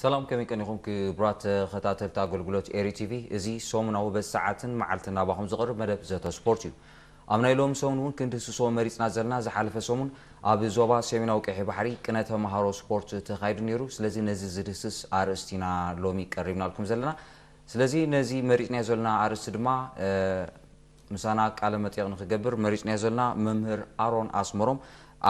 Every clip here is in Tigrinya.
ሰላም፣ ከመይ ቀኒኹም ክቡራት ተኸታተልቲ ኣገልግሎት ኤሪ ቲቪ? እዚ ሰሙናዊ በዚ ሰዓትን መዓልትን ናባኹም ዝቐርብ መደብ ዘተ ስፖርት እዩ። ኣብ ናይ ሎሚ ሰሙን እውን ክንድህስሶ መሪጽና ዘለና፣ ዝሓለፈ ሰሙን ኣብ ዞባ ሰሜናዊ ቀይሕ ባሕሪ ቅነ ተምሃሮ ስፖርት ተኻይዱ ነይሩ። ስለዚ ነዚ ዝድህስስ ኣርእስቲ ኢና ሎሚ ቀሪብናልኩም ዘለና። ስለዚ ነዚ መሪጽናዮ ዘለና ኣርእስቲ ድማ፣ እ፣ ምሳና ቃለ መጠይቕ ንክገብር መሪጽናዮ ዘለና መምህር ኣሮን ኣስመሮም፣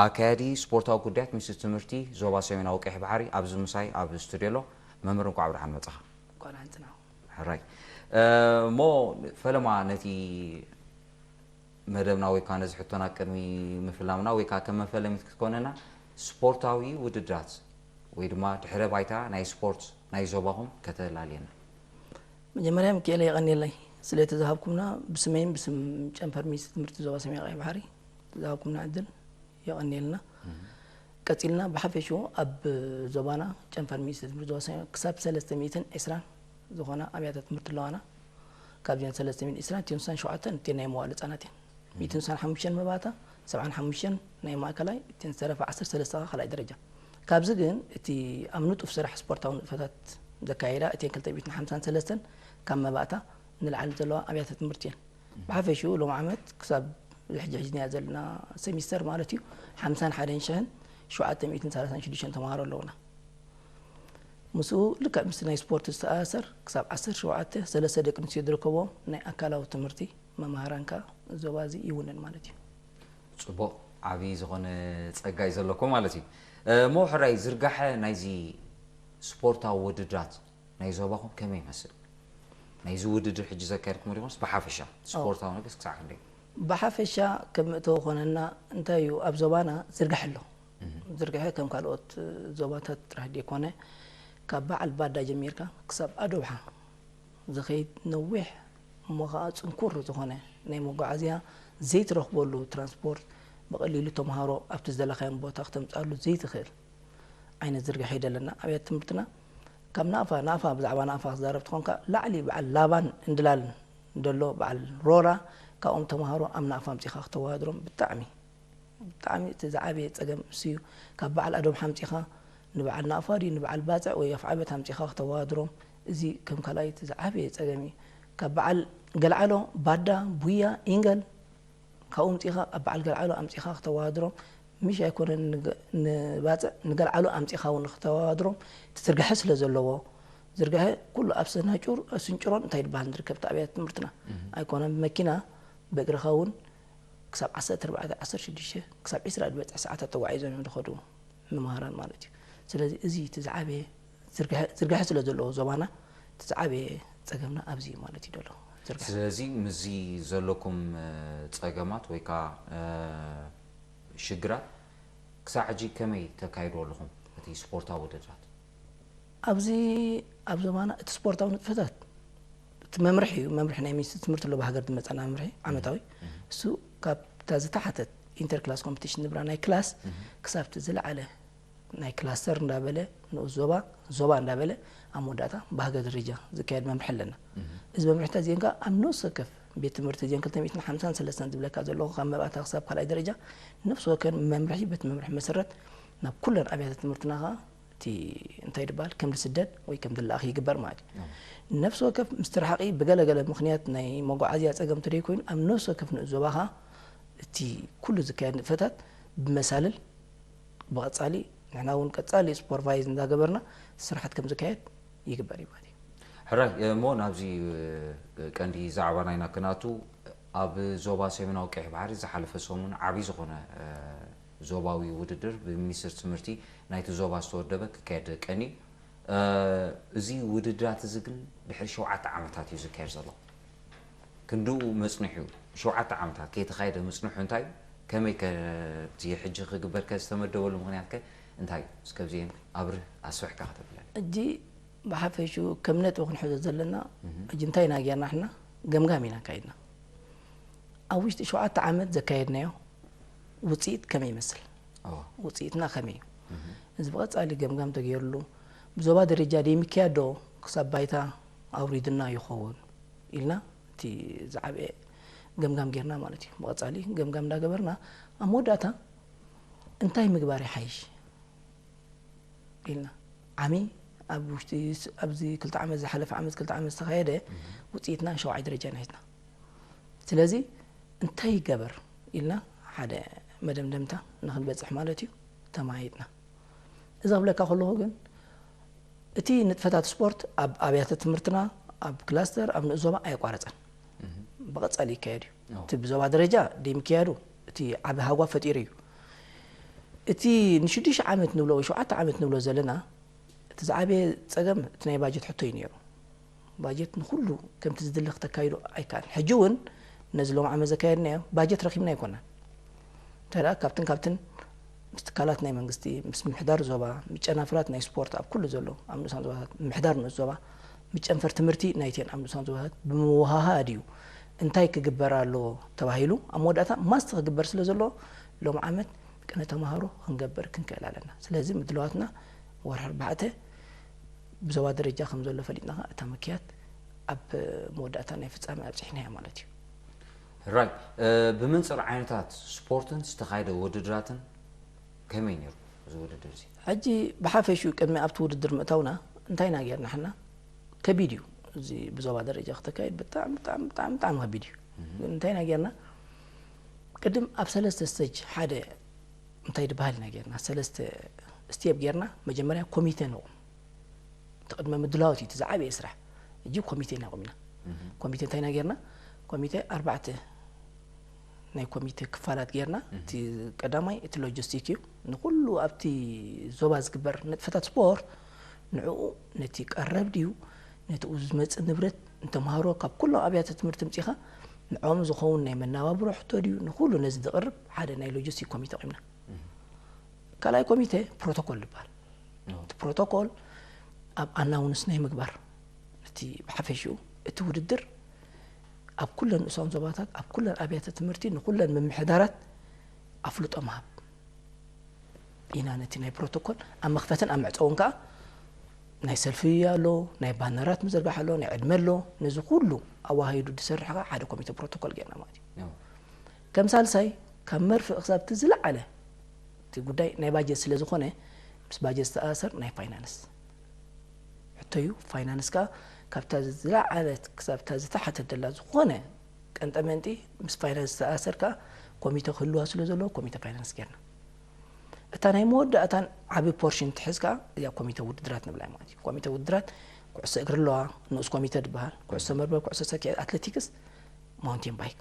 ኣካያዲ ስፖርታዊ ጉዳያት ሚኒስትሪ ትምህርቲ ዞባ ሰሜናዊ ቀይሕ ባሕሪ፣ ኣብዚ ምሳይ ኣብ ስቱድዮ ኣሎ። መምህር፣ እንኳዕ ብደሓን መጻኻ። እንኳዕ ደሓን ጽናሕኩም። ሕራይ። እ፣ እሞ ፈለማ ነቲ መደብና ወይ ከዓ ነዚ ሕቶና ቅድሚ ምፍላምና ወይ ከዓ ከም መፈለሚት ክትኮነና፣ ስፖርታዊ ውድድራት ወይ ድማ ድሕረ ባይታ ናይ ስፖርት ናይ ዞባኹም ከተላልየና። መጀመርያ ሚካኤለ የቐንየለይ ስለቲ ዝሃብኩምና፣ ብስመይን ብስም ጨንፈር ሚኒስትሪ ትምህርቲ ዞባ ሰሜን ቀይሕ ባሕሪ ዝሃብኩምና ዕድል የቐንየልና። ቀጺልና ብሓፈሽኡ ኣብ ዞባና ጨንፈር ሚኒስትሪ ትምህርቲ ዞባ ሰሜን ክሳብ ሰለስተ ሚእትን ዕስራን ዝኾና ኣብያተ ትምህርቲ ኣለዋና። ካብዚአን ሰለስተ ሚእትን ዕስራን እተን ስሳን ሸውዓተን እተን ናይ መዋእለ ህጻናት እየን። ሚእትን ስሳን ሓሙሽተን መባእታ፣ ሰብዓን ሓሙሽተን ናይ ማእከላይ፣ እተን ዝተረፋ ዓሰርተ ሰለስተ ካልኣይ ደረጃ። ካብዚ ግን እቲ ኣብ ንጡፍ ስራሕ ስፖርታዊ ንጥፈታት ዘካየዳ እተን ክልተ ሚእትን ሓምሳን ሰለስተን ካብ መባእታ ንላዕሊ ዘለዋ ኣብያተ ትምህርቲ እየን። ብሓፈሽኡ ሎም ዓመት ክሳብ ሕጂ ሕጂ ዘለና ሰሚስተር ማለት እዩ፣ ሓምሳን ሓደን ሽሕን ሸውዓተ ሚእትን ሰላሳን ሽዱሽተን ተምሃሮ ኣለውና። ምስኡ ልክዕ ምስ ናይ ስፖርት ዝተኣሳሰር ክሳብ ዓሰርተ ሸውዓተ ሰለስተ ደቂ ኣንስትዮ ዝርከብዎ ናይ ኣካላዊ ትምህርቲ መምሃራን ከኣ ዞባ እዚ ይውንን ማለት እዩ። ጽቡቕ፣ ዓቢ ዝኾነ ጸጋ እዩ ዘለኩም ማለት እዩ። እ፣ እሞ ሕራይ ዝርጋሐ ናይዚ ስፖርታዊ ውድድራት ናይ ዞባኹም ከመይ ይመስል? ናይዚ ውድድር ሕጂ ዘካየድኩም ዲኹምስ ብሓፈሻ ስፖርታዊ ነገርስ ክሳዕ ክንደይ? ብሓፈሻ ከም መእተዊ ኮነና እንታይ እዩ፣ ኣብ ዞባና ዝርግሐ ኣሎ። ዝርግሐ ከም ካልኦት ዞባታት ጥራሕ ዘይኮነ፣ ካብ በዓል ባዳ ጀሚርካ ክሳብ ኣዶብሓ ዝኸይድ ነዊሕ እሞ ኸዓ ጽንኩር ዝኾነ ናይ መጓዓዝያ ዘይትረኽበሉ ትራንስፖርት፣ ብቐሊሉ ተምሃሮ ኣብቲ ዝደለኻዮም ቦታ ክተምጽኣሉ ዘይትኽእል ዓይነት ዝርግሐ እዩ ዘለና። ኣብያተ ትምህርትና ካብ ናቕፋ፣ ናቕፋ ብዛዕባ ናቕፋ ክዛረብ ተኾንካ፣ ላዕሊ በዓል ላባን እንድላልን ደሎ በዓል ሮራ፣ ካብኦም ተምሃሮ ኣብ ናቕፋ ኣምጺኻ ክተወዳድሮም ብጣዕሚ፣ ብጣዕሚ እቲ ዝዓበየ ጸገም እሱ እዩ። ካብ በዓል ኣዶብሓ ኣምጺኻ ንበዓል ናቕፋ ድዩ ንበዓል ባጽዕ ወይ ኣፍዓበት ኣምጺኻ ክተወዳድሮም፣ እዚ ከም ካልኣይ እቲ ዝዓበየ ጸገም እዩ። ካብ በዓል ገልዓሎ፣ ባዳ፣ ቡያ፣ ኢንገል፣ ካብኡ ኣምጺኻ ኣብ በዓል ገልዓሎ ኣምጺኻ ክተወዳድሮም፣ ምሽ ኣይኮነን ንገ-፣ ንባጽዕ፣ ንገልዓሎ ኣምጺኻ እውን ክተወዳድሮም፣ እቲ ዝርግሐ ስለ ዘለዎ፣ ዝርግሐ ኩሉ ኣብ ሰናጩር፣ ኣብ ስንጭሮን እንታይ ይበሃል ዝርከብ እቲ ኣብያተ ትምህርትና። ኣይኮነን ብመኪና፣ ብእግርኻ እውን ክሳብ ዓሰርተ ኣርባዕተ፣ ዓሰርተ ሽዱሽተ፣ ክሳብ ዕስራ ዝበጽሕ ሰዓታት ተጓዒዞም እዮም ዝኸዱ መምሃራን ማለት እዩ። ስለዚ እዚ እቲ ዝዓበየ ዝርግሐ፣ ዝርግሐ ስለ ዘለዎ ዞባና፣ እቲ ዝዓበየ ጸገምና ኣብዚ እዩ ማለት እዩ ዘሎ። ዝርግሐ። ስለዚ ምስዚ ዘለኩም፣ እ፣ ጸገማት ወይ ከኣ፣ እ፣ ሽግራት ክሳዕ ሕጂ ከመይ ተካይድዎ ኣለኹም እቲ ስፖርታዊ ውድድራት? ኣብዚ ኣብ ዞባና እቲ ስፖርታዊ ንጥፈታት እቲ መምርሒ እዩ። መምርሒ ናይ ሚኒስትሪ ትምህርቲ ኣሎ፣ ብሃገር ዝመጸና መምርሒ ዓመታዊ። እሱ ካብታ ዝተሓተት ኢንተር ክላስ ኮምፒቲሽን ንብላ ናይ ክላስ ክሳብ እቲ ዝለዓለ ናይ ክላስተር እንዳበለ ንኡስ ዞባ፣ ዞባ እንዳበለ ኣብ መወዳእታ ብሃገር ደረጃ ዝካየድ መምርሒ ኣለና። እዚ መምርሕታት እዚአን ከኣ ኣብ ነፍሲ ወከፍ ቤት ትምህርቲ እዚአን ክልተ ሚእትን ሓምሳን ሰለስተን ዝብለካ ዘለኹ ካብ መባእታ ክሳብ ካልኣይ ደረጃ ነፍሲ ወከፍ መምርሒ በቲ መምርሒ መሰረት ናብ ኩለን ኣብያተ ትምህርትና ከኣ እቲ እንታይ ድበሃል ከም ዝስደድ ወይ ከም ዝለኣኽ ይግበር ማለት እዩ። ነፍሲ ወከፍ ምስቲ ርሓቒ ብገለገለ ምኽንያት ናይ መጓዓዝያ ጸገም እንተደይኮይኑ ኣብ ነፍሲ ወከፍ ንኡስ ዞባ ከኣ እቲ ኩሉ ዝካየድ ንጥፈታት ብመሳልል ብቐጻሊ ንሕና እውን ቀጻሊ ሱፐርቫይዝ እንዳገበርና ስራሓት ከም ዝካየድ ይግበር እዩ ማለት እዩ። ሕራይ፣ እሞ ናብዚ፣ እ፣ ቀንዲ ዛዕባ ናይና ክናቱ፣ ኣብ ዞባ ሰሜናዊ ቀይሕ ባሕሪ ዝሓለፈ ሰሙን ዓቢ ዝኾነ፣ እ፣ ዞባዊ ውድድር ብሚኒስትሪ ትምህርቲ ናይቲ ዞባ ዝተወደበ ክካየድ ቀንዩ። እ፣ እዚ ውድድራት እዚ ግን ድሕሪ ሸውዓተ ዓመታት እዩ ዝካየድ ዘሎ። ክንድኡ መጽኒሑ፣ ሸውዓተ ዓመታት ከይተኻየደ ምጽንሑ እንታይ እዩ? ከመይ ከ እቲ ሕጂ ክግበር ከ ዝተመደበሉ ምኽንያት ከ እንታይ እዩ? እስከ ኣብዚኤን ኣብርህ ኣስፍሕካ ከተብለኒ። ሕጂ ብሓፈሽኡ ከም ነጥቢ ክንሕዞ ዘለና፣ ሕጂ እንታይ ኢና ጌርና ንሕና? ገምጋም ኢና ኣካይድና። ኣብ ውሽጢ ሸውዓተ ዓመት ዘካየድናዮ ውጽኢት ከመይ ይመስል? እዎ። ውጽኢትና ከመይ እዩ? እዚ ብቐጻሊ ገምጋም ተገይርሉ፣ ብዞባ ደረጃ ደይምክያድ ዶ ክሳብ ባይታ ኣውሪድና ይኸውን ኢልና፣ እቲ ዝዓበየ ገምጋም ጌርና ማለት እዩ። ብቐጻሊ ገምጋም እንዳገበርና፣ ኣብ መወዳእታ እንታይ ምግባር ይሓይሽ ኢልና፣ ዓሚ ኣብ ውሽጢ ስ- ኣብዚ ክልተ ዓመት፣ ዝሓለፈ ዓመት ክልተ ዓመት ዝተኻየደ ውፅኢትና ሸውዓይ ደረጃ ኢና ሒዝና። ስለዚ እንታይ ይገበር ኢልና ሓደ መደምደምታ ንክንበፅሕ ማለት እዩ ተማይጥና። እዚ ክብለካ ከለኹ ግን እቲ ንጥፈታት ስፖርት ኣብ ኣብያተ ትምህርትና፣ ኣብ ክላስተር፣ ኣብ ንኡስ ዞባ ኣየቋረፀን። ብቐፃሊ ይካየድ እዩ። እቲ ብዞባ ደረጃ ደይምክያዱ እቲ ዓቢ ሃጓ ፈጢሩ እዩ። እቲ ንሽዱሽተ ዓመት ንብሎ ወይ ሸውዓተ ዓመት ንብሎ ዘለና እቲ ዝዓበየ ፀገም እቲ ናይ ባጀት ሕቶ እዩ ነይሩ። ባጀት ንኹሉ ከምቲ ዝድለ ክተካይዶ ኣይከኣልን። ሕጂ እውን ነዚ ሎም ዓመት ዘካየድናዮ ባጀት ረኪብና ኣይኮናን። እንተ ደኣ ካብትን ካብትን ምስ ትካላት ናይ መንግስቲ፣ ምስ ምምሕዳር ዞባ፣ ምስ ጨናፍራት ናይ ስፖርት ኣብ ኩሉ ዘሎ ኣብ ንኡሳን ዞባታት፣ ምምሕዳር ንኡስ ዞባ፣ ምስ ጨንፈር ትምህርቲ ናይተን ኣብ ንኡሳን ዞባታት ብምውሃሃድ እዩ እንታይ ክግበር ኣለዎ ተባሂሉ ኣብ መወዳእታ ማስት ክግበር ስለ ዘለዎ ሎም ዓመት ቅነ ተምሃሮ ክንገብር ክንክእል ኣለና። ስለዚ ምድላዋትና ወርሒ ኣርባዕተ ብዞባ ደረጃ ከም ዘሎ ፈሊጥና ከኣ እታ ምክያድ ኣብ መወዳእታ ናይ ፍጻመ ኣብጺሕናያ ማለት እዩ። ሕራይ ብመንፅር ዓይነታት ስፖርትን ዝተኻየደ ውድድራትን ከመይ ነይሩ እዚ ውድድር እዚ? ሕጂ ብሓፈሽኡ ቅድሚ ኣብቲ ውድድር ምእታውና እንታይ ኢና ጌርና ሕና? ከቢድ እዩ። እዚ ብዞባ ደረጃ ክተካየድ ብጣዕሚ ብጣዕሚ ብጣዕሚ ብጣዕሚ ከቢድ እዩ። ግን እንታይ ኢና ጌርና? ቅድም ኣብ ሰለስተ ስተጅ ሓደ እንታይ ድበሃል ኢና ጌርና? ሰለስተ ስቴፕ ጌርና መጀመርያ ኮሚቴ ነቑም። እቲ ቅድመ ምድላዎት እዩ እቲ ዝዓበየ ስራሕ። ሕጂ ኮሚቴ ኢና ቆሚና። ኮሚቴ እንታይ ኢና ጌርና? ኮሚቴ ኣርባዕተ ናይ ኮሚቴ ክፋላት ጌርና። እቲ ቀዳማይ እቲ ሎጂስቲክ እዩ። ንኩሉ ኣብቲ ዞባ ዝግበር ንጥፈታት ስፖርት ንዕኡ ነቲ ቀረብ ድዩ ነቲ ዝመፅእ ንብረት ንተምሃሮ ካብ ኩሎም ኣብያተ ትምህርቲ ምፂኻ ንዕኦም ዝኸውን ናይ መናባብሮ ሕቶ ድዩ ንኩሉ ነዚ ዝቕርብ ሓደ ናይ ሎጂስቲክ ኮሚቴ ቆምና። ካልኣይ ኮሚቴ ፕሮቶኮል ይበሃል። እቲ ፕሮቶኮል ኣብ ኣናውንስ ናይ ምግባር እቲ ብሓፈሽኡ እቲ ውድድር ኣብ ኩለን ንኡሳን ዞባታት ኣብ ኩለን ኣብያተ ትምህርቲ ንኩለን ምምሕዳራት ኣፍልጦ ምሃብ ኢና። ነቲ ናይ ፕሮቶኮል ኣብ መኽፈትን ኣብ መዕፀውን ከዓ ናይ ሰልፊ ኣሎ፣ ናይ ባነራት ምዝርጋሕ ኣሎ፣ ናይ ዕድመ ኣሎ። ነዚ ኩሉ ኣዋሃሂዱ ዝሰርሕ ከዓ ሓደ ኮሚቴ ፕሮቶኮል ጌርና ማለት እዩ። ከም ሳልሳይ ካብ መርፍእ ክሳብ እቲ ዝለዓለ እቲ ጉዳይ ናይ ባጀት ስለ ዝኾነ ምስ ባጀት ዝተኣሳሰር ናይ ፋይናንስ ሕቶ እዩ። ፋይናንስ ከዓ ካብታ ዝለዓለት ክሳብ እታ ዝተሓተት ደላ ዝኾነ ቀንጠመንጢ ምስ ፋይናንስ ዝተኣሳሰር ከዓ ኮሚተ ክህልዋ ስለ ዘለዎ ኮሚተ ፋይናንስ ጌርና። እታ ናይ መወዳእታን ዓቢ ፖርሽን ትሕዝ ከዓ እዚኣ ኮሚተ ውድድራት ንብላ ማለት እዩ። ኮሚተ ውድድራት ኩዕሶ እግሪ ኣለዋ፣ ንኡስ ኮሚተ ዝበሃል፣ ኩዕሶ መርበብ፣ ኩዕሶ ሰኪዐት፣ ኣትሌቲክስ፣ ማውንቴን ባይክ።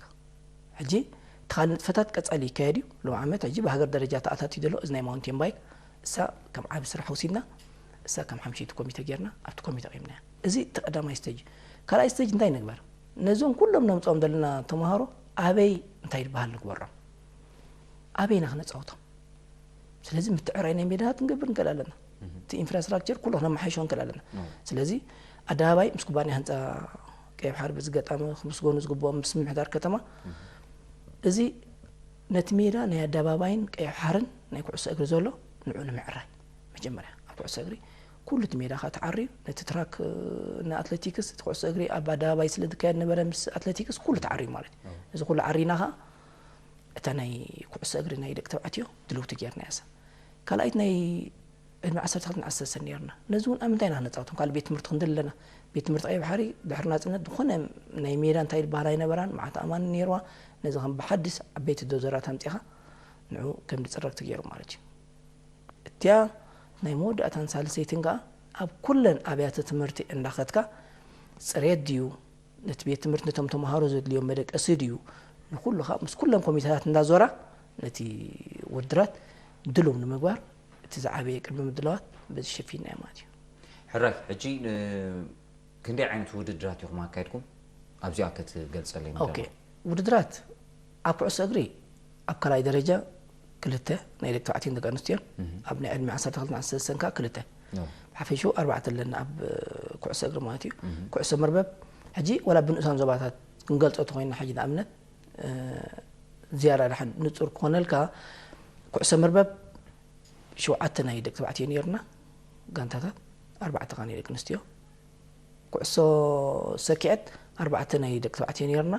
ሕጂ እቲ ካልእ ንጥፈታት ቀጻሊ ይካየድ እዩ። ሎም ዓመት ሕጂ ብሃገር ደረጃ ተኣታትዩ ዘሎ እዚ ናይ ማውንቴን ባይክ እሳ ከም ዓቢ ስራሕ ወሲድና እሳ ከም ሓምሸይቲ ኮሚተ ጌርና ኣብቲ ኮሚተ ቂምና። እዚ እቲ ቀዳማይ ስተጅ። ካልኣይ ስተጅ እንታይ ንግበር? ነዞም ኩሎም ነምፅኦም ዘለና ተምሃሮ ኣበይ እንታይ ዝበሃል ንግበሮም? ኣበይና ክነፃውቶም? ስለዚ ምትዕራይ ናይ ሜዳታት ክንገብር ንክእል ኣለና። እቲ ኢንፍራስትራክቸር ኩሉ ክነመሓይሾ ንክእል ኣለና። ስለዚ ኣደባባይ ምስ ኩባንያ ህንፃ ቀይሕ ሓር በዚ ገጣሚ ክምስገኑ ዝግብኦም ምስ ምምሕዳር ከተማ እዚ ነቲ ሜዳ ናይ ኣደባባይን ቀይሕ ሓርን ናይ ኩዕሶ እግሪ ዘሎ ንዑ ንምዕራይ መጀመርያ ኣብ ኩዕሶ እግሪ ኩሉ እቲ ሜዳ ከዓ ተዓርዩ ነቲ ትራክ ንኣትሌቲክስ እቲ ኩዕሶ እግሪ ኣብ ኣደባባይ ስለ ዝካየድ ነበረ ምስ ኣትሌቲክስ ኩሉ ተዓርዩ ማለት እዩ። እዚ ኩሉ ዓሪና ከዓ እታ ናይ ኩዕሶ እግሪ ናይ ደቂ ተባዕትዮ ድልውቲ ጌርና እያ። ካልኣይት ናይ ዕድመ ዓሰርተ ክልተ ዓሰርተ ሰለስተ ነርና። ነዚ እውን ኣብ ምንታይ ኢና ክነፃወቶም? ካልእ ቤት ትምህርቲ ክንደሊ ኣለና። ቤት ትምህርቲ ቀይሕ ባሕሪ ድሕሪ ናፅነት ዝኾነ ናይ ሜዳ እንታይ ዝበሃል ኣይነበራን፣ መዓት ኣእማን ነይርዋ። ነዚ ከም ብሓድስ ዓበይቲ ዶዘራት ኣምፂኻ ንዑ ከም ዝፅረግ ተገይሩ ማለት እዩ። እቲያ ናይ መወዳእታን ሳልሰይትን ከዓ ኣብ ኩለን ኣብያተ ትምህርቲ እንዳኸድካ ፅሬት ድዩ ነቲ ቤት ትምህርቲ ነቶም ተምሃሮ ዘድልዮም መደቀሲ ድዩ ንኩሉ ከዓ ምስ ኩለን ኮሚተታት እንዳዞራ ነቲ ውድድራት ድሉው ንምግባር እቲ ዝዓበየ ቅድሚ ምድላዋት በዚ ሸፊንናዮ ማለት እዩ። ሕራይ ሕጂ ክንደይ ዓይነት ውድድራት ኢኹም ኣካይድኩም ኣብዚኣ ክትገልፀለይ? ውድድራት ኣብ ኩዕሶ እግሪ ኣብ ካልኣይ ደረጃ ክልተ ናይ ደቂ ተባዕትዮን ደቂ ኣንስትዮን ኣብ ናይ ዕድመ ዓሰርተ ክልተ ዓሰርተ ሰለስተ ከዓ ክልተ ብሓፈሽኡ ኣርባዕተ ኣለና ኣብ ኩዕሶ እግሪ ማለት እዩ። ኩዕሶ መርበብ ሕጂ ዋላ ብንኡሳን ዞባታት ክንገልፆ ተኮይንና ሕጂ ንኣብነት ዝያዳ ድሓን ንፁር ክኾነልካ ኩዕሶ መርበብ ሸውዓተ ናይ ደቂ ተባዕትዮ ነይርና ጋንታታት ኣርባዕተ ከዓ ናይ ደቂ ኣንስትዮ ኩዕሶ ሰኪዐት ኣርባዕተ ናይ ደቂ ተባዕትዮ ነይርና።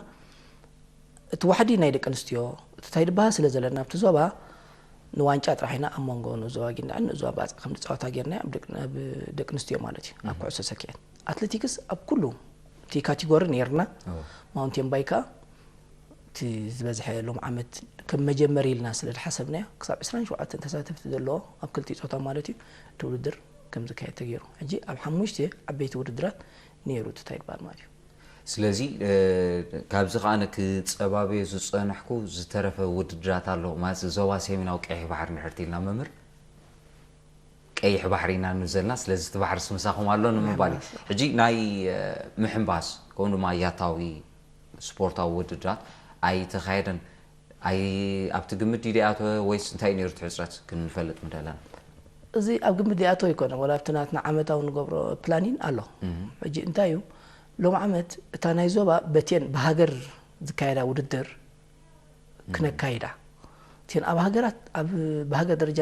እቲ ዋሕዲ ናይ ደቂ ኣንስትዮ እቲ እንታይ ድበሃል ስለ ዘለና ኣብቲ ዞባ ንዋንጫ ጥራሕ ኢና ኣብ መንጎ ንዞባ ጊንዳዕን ንዞባ ባጽዕ ከም ንጻወታ ጌርና ኣብ ደቂ ኣንስትዮ ማለት እዩ ኣብ ኩዕሶ ሰኪዐት። ኣትሌቲክስ ኣብ ኩሉ እቲ ካቴጎሪ ነይርና። ማውንቴን ባይክ ከኣ እቲ ዝበዝሐ ሎም ዓመት ከም መጀመሪ ኢልና ስለ ዝሓሰብናዮ ክሳብ ዕስራን ሸውዓተን ተሳተፍቲ ዘለዎ ኣብ ክልቲኡ ጾታ ማለት እዩ እቲ ውድድር ከም ዝካየድ ተገይሩ። ሕጂ ኣብ ሓሙሽተ ዓበይቲ ውድድራት ነይሩ እቲ እንታይ ይበሃል ማለት እዩ። ስለዚ ካብዚ ከዓ ክፀባበዮ ዝፀንሕኩ ዝተረፈ ውድድራት ኣሎ ማለት ዞባ ሰሜናዊ ቀይሕ ባሕሪ ንሕርቲ ኢልና መምህር ቀይሕ ባሕሪ ኢና ንዘልና ስለዚ እቲ ባሕሪ ስምሳኹም ኣሎ ንምባል እዩ። ሕጂ ናይ ምሕንባስ ከምኡ ድማ ያታዊ ስፖርታዊ ውድድራት ኣይተኻየደን። ኣይ ኣብቲ ግምት ድዩ ደኣተወ ወይስ እንታይ ነይሩ እቲ ሕፅረት ክንፈልጥ ምደለና። እዚ ኣብ ግምት ደኣተወ ኣይኮነ ወላ ኣብቲ ናትና ዓመታዊ ንገብሮ ፕላኒን ኣሎ። ሕጂ እንታይ እዩ ሎም ዓመት እታ ናይ ዞባ በቴን ብሃገር ዝካየዳ ውድድር ክነካይዳ እቲን ኣብ ሃገራት ኣብ ብሃገር ደረጃ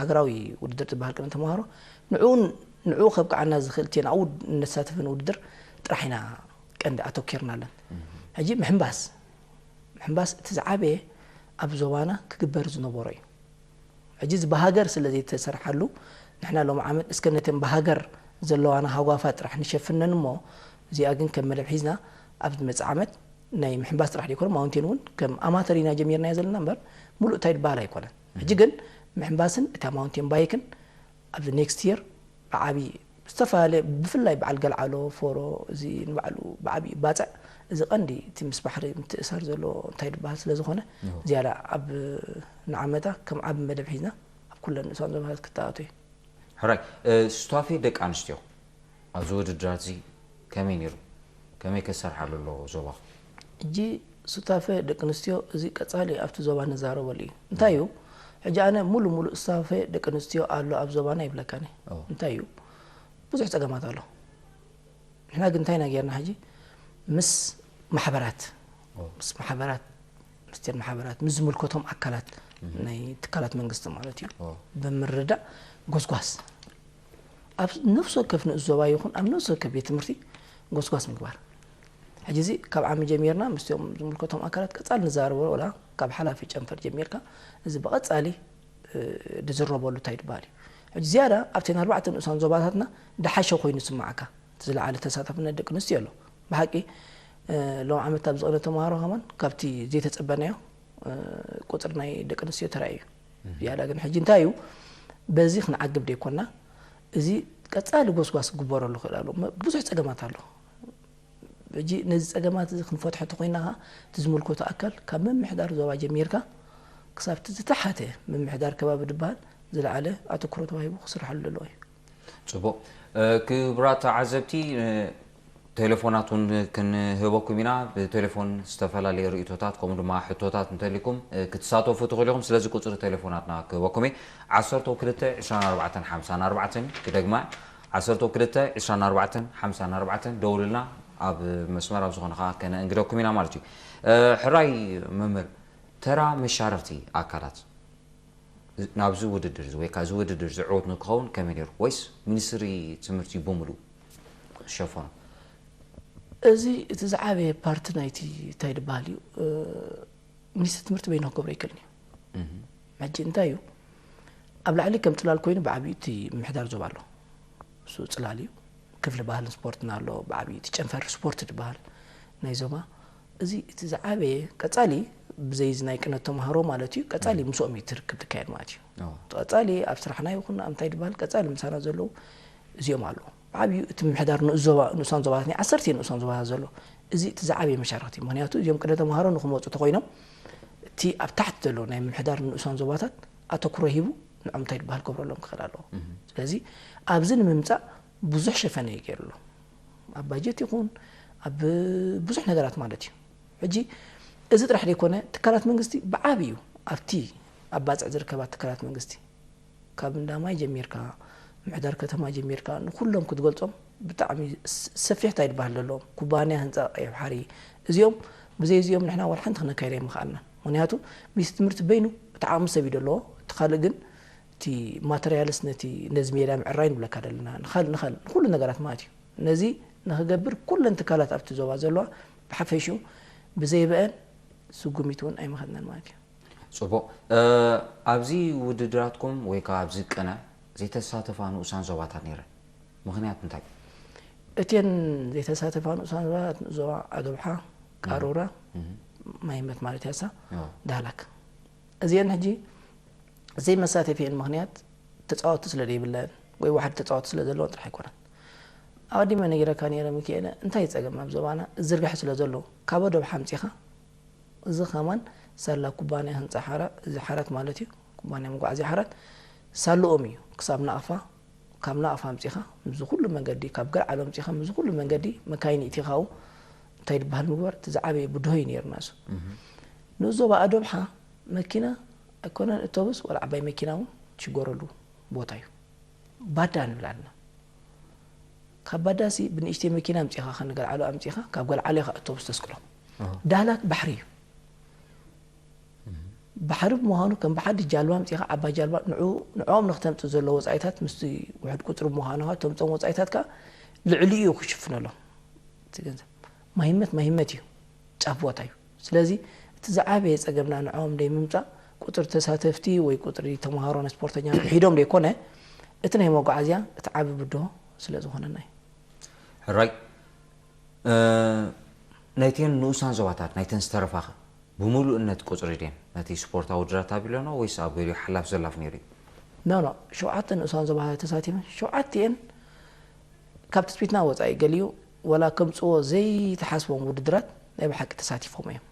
ሃገራዊ ውድድር ዝበሃል ቅድሚ ተምሃሮ ንዕኡን ንዕኡ ከብቅዓና ዝኽእል እቲን ኣብኡ እነሳተፈን ውድድር ጥራሕ ኢና ቀንዲ ኣተኪርናለን። ሕጂ ምሕንባስ ምሕንባስ እቲ ዝዓበየ ኣብ ዞባና ክግበር ዝነበሮ እዩ። ሕጂ እዚ ብሃገር ስለ ዘይተሰርሓሉ ንሕና ሎም ዓመት እስከ ነተን ብሃገር ዘለዋና ሃጓፋት ጥራሕ ንሸፍነን እሞ እዚኣ ግን ከም መደብ ሒዝና ኣብ ዝመፅእ ዓመት ናይ ምሕንባስ ጥራሕ ዘይኮነ ማውንቴን እውን ከም ኣማተር ኢና ጀሚርናዮ ዘለና እምበር ሙሉእ እንታይ ዝበሃል ኣይኮነን። ሕጂ ግን ምሕንባስን እታ ማውንቴን ባይክን ኣብዚ ኔክስት የር ብዓብዪ ዝተፈላለየ ብፍላይ በዓል ገልዓሎ ፎሮ እዚ ንባዕሉ ብዓብዪ ባፅዕ እዚ ቀንዲ እቲ ምስ ባሕሪ ምትእሳር ዘሎ እንታይ ዝበሃል ስለ ዝኾነ ዝያዳ ኣብ ንዓመታ ከም ዓቢ መደብ ሒዝና ኣብ ኩለን ንእሳን ዞባታት ክተኣቱ እዩ። ሕራይ ሱታፌ ደቂ ኣንስትዮ ኣብዚ ውድድራት እዚ ከመይ ነይሩ? ከመይ ከሰርሓሉ ኣለዎ ዞባ? ሕጂ ሱታፌ ደቂ ኣንስትዮ እዚ ቀፃሊ ኣብቲ ዞባ ንዛረበሉ እዩ። እንታይ እዩ ሕጂ ኣነ ሙሉ ሙሉ ሱታፌ ደቂ ኣንስትዮ ኣሎ ኣብ ዞባና ይብለካኒ። እንታይ እዩ ብዙሕ ፀገማት ኣሎ። ንሕና ግን እንታይ ኢና ጌርና ሕጂ ምስ ማሕበራት ምስ ማሕበራት ምስቴን ማሕበራት ምስ ዝምልከቶም ኣካላት ናይ ትካላት መንግስቲ ማለት እዩ ብምርዳእ ጎስጓስ ኣብ ነፍሲ ወከፍ ንኡስ ዞባ ይኹን ኣብ ነፍሲ ወከፍ ቤት ትምህርቲ ጎስጓስ ምግባር። ሕጂ እዚ ካብ ዓሚ ጀሚርና ምስቲኦም ዝምልከቶም ኣካላት ቀፃሊ ንዛረቦ ወላ ካብ ሓላፊ ጨንፈር ጀሚርካ እዚ ብቐፃሊ ድዝረበሉ እንታይ ድበሃል እዩ። ሕጂ ዝያዳ ኣብተን ኣርባዕተ ንኡሳን ዞባታትና ድሓሸ ኮይኑ ዝስምዓካ እቲ ዝለዓለ ተሳታፍነት ደቂ ኣንስትዮ ኣሎ። ብሓቂ ሎም ዓመት ኣብ ዝቕነ ተምሃሮ ከማን ካብቲ ዘይተፀበናዮ ቁፅሪ ናይ ደቂ ኣንስትዮ ተራእዩ እዩ። ዝያዳ ግን ሕጂ እንታይ እዩ በዚ ክንዓግብ ደይኮና እዚ ቀፃሊ ጎስጓስ ክግበረሉ ክእል ኣሎ። ብዙሕ ፀገማት ኣሎ። ሕጂ ነዚ ፀገማት እዚ ክንፈትሖ ተኮይና ከዓ እቲ ዝምልከቶ ኣካል ካብ ምምሕዳር ዞባ ጀሚርካ ክሳብ እቲ ዝተሓተ ምምሕዳር ከባቢ ዝበሃል ዝለዓለ ኣተኩሮ ተዋሂቡ ክስርሐሉ ዘለዎ እዩ። ፅቡቕ ክቡራት ተዓዘብቲ ቴሌፎናት እውን ክንህበኩም ኢና። ብቴሌፎን ዝተፈላለዩ ርእቶታት ከምኡ ድማ ሕቶታት እንተሊኩም ክትሳተፉ ትኽእሉ ኢኹም። ስለዚ ቁፅሪ ቴሌፎናትና ክህበኩም እየ። ዓሰርተ ክልተ ዕስራን ኣርባዕተን ሓምሳን ኣርባዕተን ክደግማ ዓሰርተ ክልተ ዕስራን ኣርባዕተን ሓምሳን ኣርባዕተን ደውሉልና ኣብ መስመር ኣብ ዝኾነ ከዓ ከነእንግደኩም ኢና ማለት እዩ። ሕራይ መምህር ተራ መሻርኽቲ ኣካላት ናብዚ ውድድር እዚ ወይ ከዓ እዚ ውድድር ዝዕወት ንክኸውን ከመይ ነይሩ ወይስ ሚኒስትሪ ትምህርቲ ብምሉ ዝሸፈኖ? እዚ እቲ ዝዓበየ ፓርቲ ናይቲ እንታይ ዝበሃል እዩ ሚኒስትሪ ትምህርቲ በይኑ ክገብሮ ኣይክእልን እዩ። ሕጂ እንታይ እዩ ኣብ ላዕሊ ከም ፅላል ኮይኑ ብዓብዩ እቲ ምምሕዳር ዞባ ኣሎ። እሱ ፅላል እዩ። ክፍሊ ባህልን ስፖርትን ኣሎ ብዓብዩ እቲ ጨንፈር ስፖርት ዝበሃል ናይ ዞባ እዚ እቲ ዝዓበየ ቀፃሊ ብዘይ እዚ ናይ ቅነት ተምሃሮ ማለት እዩ ቀፃሊ ምስኦም እዩ ትርክብ ትካየድ ማለት እዩ። ቀፃሊ ኣብ ስራሕና ይኹን ኣብ እንታይ ዝበሃል ቀፃሊ ምሳና ዘለዉ እዚኦም ኣለዉ። ብዓብዩ እቲ ምምሕዳር ንኡስ ዞባ ንኡሳን ዞባታት ናይ ዓሰርተ ንኡሳን ዞባታት ዘሎ እዚ እቲ ዝዓበየ መሻርክቲ ምክንያቱ እዚኦም ቅደ ተምሃሮ ንክመፁ ተኮይኖም እቲ ኣብ ታሕቲ ዘሎ ናይ ምምሕዳር ንኡሳን ዞባታት ኣተኩሮ ሂቡ ንዖም እንታይ ዝበሃል ክገብረሎም ክኽእል ኣለዎ። ስለዚ ኣብዚ ንምምፃእ ብዙሕ ሸፈነ እዩ ገይሩሎ ኣብ ባጀት ይኹን ኣብ ብዙሕ ነገራት ማለት እዩ። ሕጂ እዚ ጥራሕ ዘይኮነ ትካላት መንግስቲ ብዓብዩ ኣብቲ ኣብ ባፅዕ ዝርከባ ትካላት መንግስቲ ካብ እንዳማይ ጀሚርካ ምሕዳር ከተማ ጀሚርካ ንኩሎም ክትገልፆም ብጣዕሚ ሰፊሕ እንታይ ዝበሃል ዘለዎም ኩባንያ ህንፃ ቀይሕ ባሕሪ እዚኦም ብዘይ እዚኦም ንሕና ዋላ ሓንቲ ክነካይዳ ኣይምኽኣልና። ምክንያቱ ሚኒስትሪ ትምህርቲ በይኑ እቲ ዓቕሚ ሰብ እዩ ዘለዎ እቲ ካልእ ግን እቲ ማተርያልስ ነቲ ነዚ ሜዳ ምዕራይ ንብለካ ዘለና ንኻል ንኻል ንኩሉ ነገራት ማለት እዩ። ነዚ ንክገብር ኩለን ትካላት ኣብቲ ዞባ ዘለዋ ብሓፈሽኡ ብዘይበአን ስጉሚት እውን ኣይመኸድናን ማለት እዩ። ጽቡቕ። ኣብዚ ውድድራትኩም ወይ ከዓ ኣብዚ ቅነ ዘይተሳተፋ ንኡሳን ዞባታት ነይረን፣ ምኽንያት እንታይ? እተን ዘይተሳተፋ ንኡሳን ዞባታት ዞባ ኣዶብሓ፣ ቃሩራ፣ ማይመት ማለት ያሳ፣ ዳህላክ፣ እዚአን ሕጂ ዘይመሳተፊአን ምኽንያት ተፃወትቲ ስለ ዘይብለን ወይ ዋሕዲ ተፃወትቲ ስለ ዘለዎን ጥራሕ ኣይኮነን። ኣቐዲመ ነጊረካ ነይረ ሚኪኤለ፣ እንታይ ጸገም ኣብ ዞባና ዝርጋሕ ስለ ዘሎ ካብ ኣዶብሓ ኣምጺኻ፣ እዚ ከማን ሳላ ኩባንያ ህንፃ ሓራ እዚ ሓራት ማለት እዩ፣ ኩባንያ መጓዓዝያ ሓራት ሳልኦም እዩ ክሳብ ናቕፋ፣ ካብ ናቕፋ ኣምፂኻ ምዚ ኩሉ መንገዲ፣ ካብ ገርዓሎ ኣምፂኻ ምዚ ኩሉ መንገዲ መካይን ይእቲኻው እንታይ ዝበሃል ምግባር እቲ ዝዓበየ ብድሆ እዩ ነይርና። እሱ ንዞባ ኣዶብሓ መኪና ኣይኮነን እቶብስ ዋላ ዓባይ መኪና እውን ትሽገረሉ ቦታ እዩ። ባዳ ንብል ኣለና። ካብ ባዳሲ ብንእሽተይ መኪና ኣምፂኻ ከንገልዓሉ ኣምፂኻ ካብ ገልዓሉ ኢኻ እቶብስ ተስቅሎ። ዳህላክ ባሕሪ እዩ። ባሕሪ ብምዃኑ ከም ብሓዲ ጃልባ ኣምፂኻ ዓባይ ጃልባ ንዕኡ ንዕኦም ንክተምፅእ ዘሎ ወፃኢታት ምስቲ ውሕድ ቁፅሪ ብምዃኑ ተምፅኦም ወፃኢታት ከዓ ልዕሊ እዩ ክሽፍነሎም። እቲ ገንዘብ ማሂመት ማሂመት እዩ፣ ጫፍ ቦታ እዩ። ስለዚ እቲ ዝዓበየ ፀገምና ንዕኦም ደይ ምምፃእ ቁፅሪ ተሳተፍቲ ወይ ቁፅሪ ተምሃሮን ስፖርተኛ ሒዶም ደይኮነ እቲ ናይ መጓዓዝያ እቲ ዓቢ ብድሆ ስለ ዝኾነና እዩ። ሕራይ ናይተን ንኡሳን ዞባታት ናይተን ዝተረፋኸ ብምሉእነት ቁፅሪ ድን ነቲ ስፖርታዊ ውድድራት ኣቢሎኖ ወይስ ኣብ ገሊኡ ሓላፍ ዘላፍ ነይሩ እዩ? ኖ ኖ ሸውዓተ ንኡሳን ዞባታት ተሳቲፈን ሸውዓቲኤን ካብ ትፅቢትና ወፃኢ ገሊኡ ወላ ከምፅዎ ዘይተሓስቦም ውድድራት ናይ ብሓቂ ተሳቲፎም እዮም።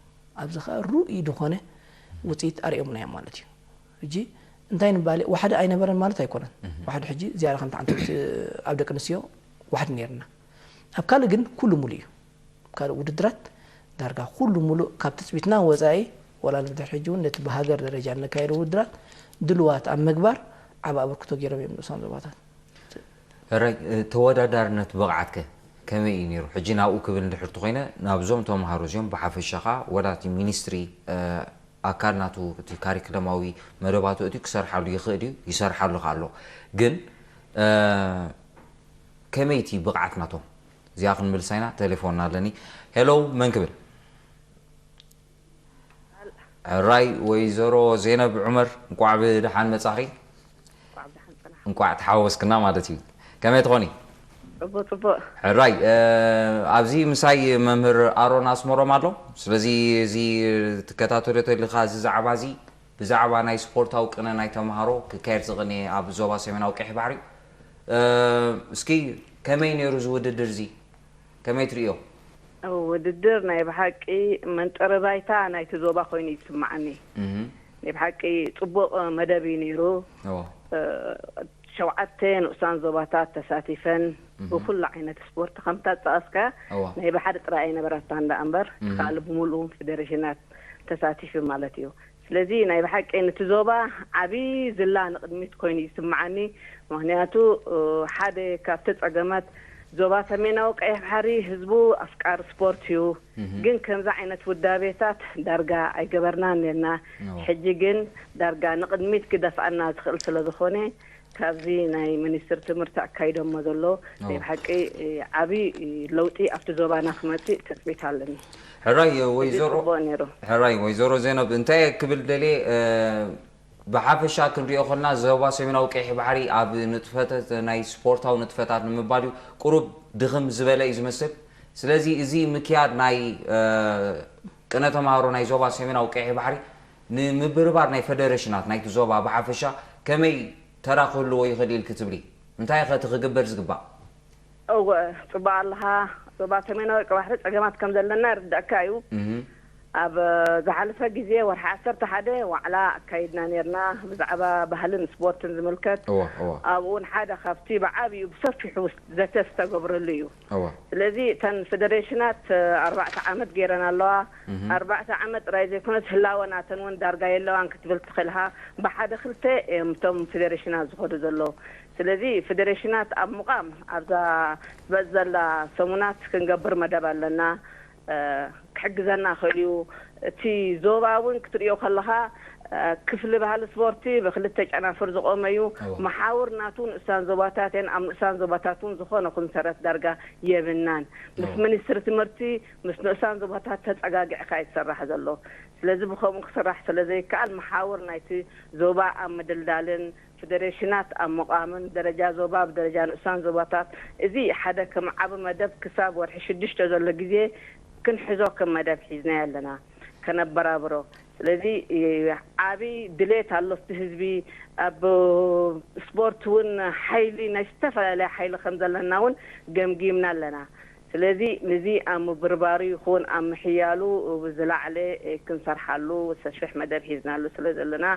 ኣብዚ ከዓ ርኡይ ዝኾነ ውፅኢት ኣርእዮምና እዮም ማለት እዩ። ሕጂ እንታይ ንባለ ዋሕዲ ኣይነበረን ማለት ኣይኮነን። ዋሕዲ ሕጂ ዝያዳ ከምቲ ዓንተብቲ ኣብ ደቂ ኣንስትዮ ዋሕዲ ነይርና። ኣብ ካልእ ግን ኩሉ ሙሉእ እዩ። ካልእ ውድድራት ዳርጋ ኩሉ ሙሉእ ካብ ትፅቢትና ወፃኢ ወላ ንድሕር ሕጂ እውን ነቲ ብሃገር ደረጃ እነካየዶ ውድድራት ድልዋት ኣብ ምግባር ዓብ ኣበርክቶ ገይሮም እዮም ንኡሳን ዞባታት። ሕራይ ተወዳዳርነት ብቕዓትከ ከመይ እዩ ነይሩ? ሕጂ ናብኡ ክብል እንድሕር ተኾይነ ናብዞም ተምሃሮ እዚኦም ብሓፈሻ ኸዓ ወላ እቲ ሚኒስትሪ ኣካል ናቱ እቲ ካሪክለማዊ መደባቱ እቲ ክሰርሓሉ ይኽእል እዩ፣ ይሰርሓሉ ኸዓ ኣሎ። ግን ከመይ እቲ ብቕዓት ናቶም? እዚኣ ክንምልሳ ኢና። ቴሌፎን ኣለኒ። ሄሎ፣ መን ክብል? ሕራይ ወይዘሮ ዜነብ ዑመር፣ እንቋዕ ብደሓን መጻኺ። እንቋዕ ተሓወስክና ማለት እዩ። ከመይ ትኾኒ? ጽቡቅ ጽቡቅ። ሕራይ ኣብዚ ምሳይ መምህር ኣሮን ኣስመሮም ኣሎ። ስለዚ እዚ ትከታተሎ ተልካ እዚ ዛዕባ እዚ ብዛዕባ ናይ ስፖርታዊ ቅነ ናይ ተምሃሮ ክካየድ ዝቕነ ኣብ ዞባ ሰሜናዊ ቀይሕ ባሕሪ እስኪ ከመይ ነይሩ እዚ ውድድር እዚ? ከመይ ትርእዮ? ውድድር ናይ ብሓቂ መንጠረ ባይታ ናይቲ ዞባ ኮይኑ ይስማዓኒ። ናይ ብሓቂ ጽቡቕ መደብ እዩ ነይሩ። ሸውዓተ ንኡሳን ዞባታት ተሳቲፈን ብኩሉ ዓይነት ስፖርት ከምታ ዝጠቐስካ ናይ ብሓደ ጥራይ ኣይነበረታን ደኣ እምበር ካልእ ብምልኡ ፌደሬሽናት ተሳቲፉ ማለት እዩ። ስለዚ ናይ ብሓቂ ነቲ ዞባ ዓብዪ ዝላ ንቕድሚት ኮይኑ ይስምዓኒ። ምኽንያቱ ሓደ ካብቲ ጸገማት ዞባ ሰሜናዊ ቀይሕ ባሕሪ ህዝቡ ኣፍቃሪ ስፖርት እዩ። ግን ከምዚ ዓይነት ውዳቤታት ዳርጋ ኣይገበርናን ነርና። ሕጂ ግን ዳርጋ ንቕድሚት ክደፍኣና ዝኽእል ስለ ዝኾነ ካብዚ ናይ ሚኒስትር ትምህርቲ ኣካይዶሞ ዘሎ ናይ ብሓቂ ዓብዪ ለውጢ ኣብቲ ዞባና ክመፅእ ትፅቢት ኣለኒ። ሕራይ ወይዘሮ ሕራይ ወይዘሮ ዜነብ እንታይ ክብል ደልየ ብሓፈሻ ክንሪኦ ከለና ዞባ ሰሜናዊ ቀይሕ ባሕሪ ኣብ ንጥፈታት ናይ ስፖርታዊ ንጥፈታት ንምባል እዩ ቁሩብ ድኽም ዝበለ እዩ ዝመስል። ስለዚ እዚ ምክያድ ናይ ቅነ ተምሃሮ ናይ ዞባ ሰሜናዊ ቀይሕ ባሕሪ ንምብርባር ናይ ፈደረሽናት ናይቲ ዞባ ብሓፈሻ ከመይ ተራ ክህልዎ ይኽእል ኢልኪ ትብሊ? እንታይ ኸ እቲ ክግበር ዝግባእ? እወ ጽቡቕ ኣለኻ። ዞባ ሰሜናዊ ቀይሕ ባሕሪ ጸገማት ከም ዘለና ይርዳእካ እዩ። ኣብ ዝሓለፈ ግዜ ወርሒ ዓሰርተ ሓደ ዋዕላ ኣካይድና ነርና ብዛዕባ ባህልን ስፖርትን ዝምልከት። ኣብኡ እውን ሓደ ካብቲ ብዓብዩ ብሰፊሑ ዘተ ዝተገብረሉ እዩ። ስለዚ እተን ፌደሬሽናት ኣርባዕተ ዓመት ገይረን ኣለዋ። ኣርባዕተ ዓመት ጥራይ ዘይኮነስ ህላወ ናተን እውን ዳርጋ የለዋን ክትብል ትኽእል ኢኻ። ብሓደ ክልተ እዮም እቶም ፌደሬሽናት ዝኸዱ ዘለዉ። ስለዚ ፌደሬሽናት ኣብ ምቓም ኣብዛ ትመጽእ ዘላ ሰሙናት ክንገብር መደብ ኣለና። ክሕግዘና ክእል እዩ። እቲ ዞባ እውን ክትርእዮ ከለኻ ክፍሊ ባህሊ ስፖርቲ ብክልተ ጨናፍር ዝቆመ እዩ። መሓውር ናቱ ንእሳን ዞባታት እየን። ኣብ ንእሳን ዞባታት እውን ዝኾነ ኮንሰረት ዳርጋ የብናን። ምስ ሚኒስትሪ ትምህርቲ፣ ምስ ንእሳን ዞባታት ተጸጋጊዕካ እዩ ዝሰራሕ ዘሎ። ስለዚ ብኸምኡ ክስራሕ ስለ ዘይከኣል፣ መሓውር ናይቲ ዞባ ኣብ ምድልዳልን፣ ፌደሬሽናት ኣብ ምቋምን፣ ደረጃ ዞባ ብደረጃ ንእሳን ዞባታት፣ እዚ ሓደ ከም ዓቢ መደብ ክሳብ ወርሒ ሽዱሽተ ዘሎ ግዜ ክንሕዞ ከም መደብ ሒዝናዮ ኣለና፣ ከነበራብሮ። ስለዚ ዓቢ ድሌት ኣሎ እቲ ህዝቢ። ኣብ ስፖርት እውን ሓይሊ፣ ናይ ዝተፈላለየ ሓይሊ ከም ዘለና እውን ገምጊምና ኣለና። ስለዚ ነዚ ኣብ ምብርባሩ ይኹን ኣብ ምሕያሉ ብዝላዕለ ክንሰርሓሉ ሰፊሕ መደብ ሒዝናሉ ስለ ዘለና፣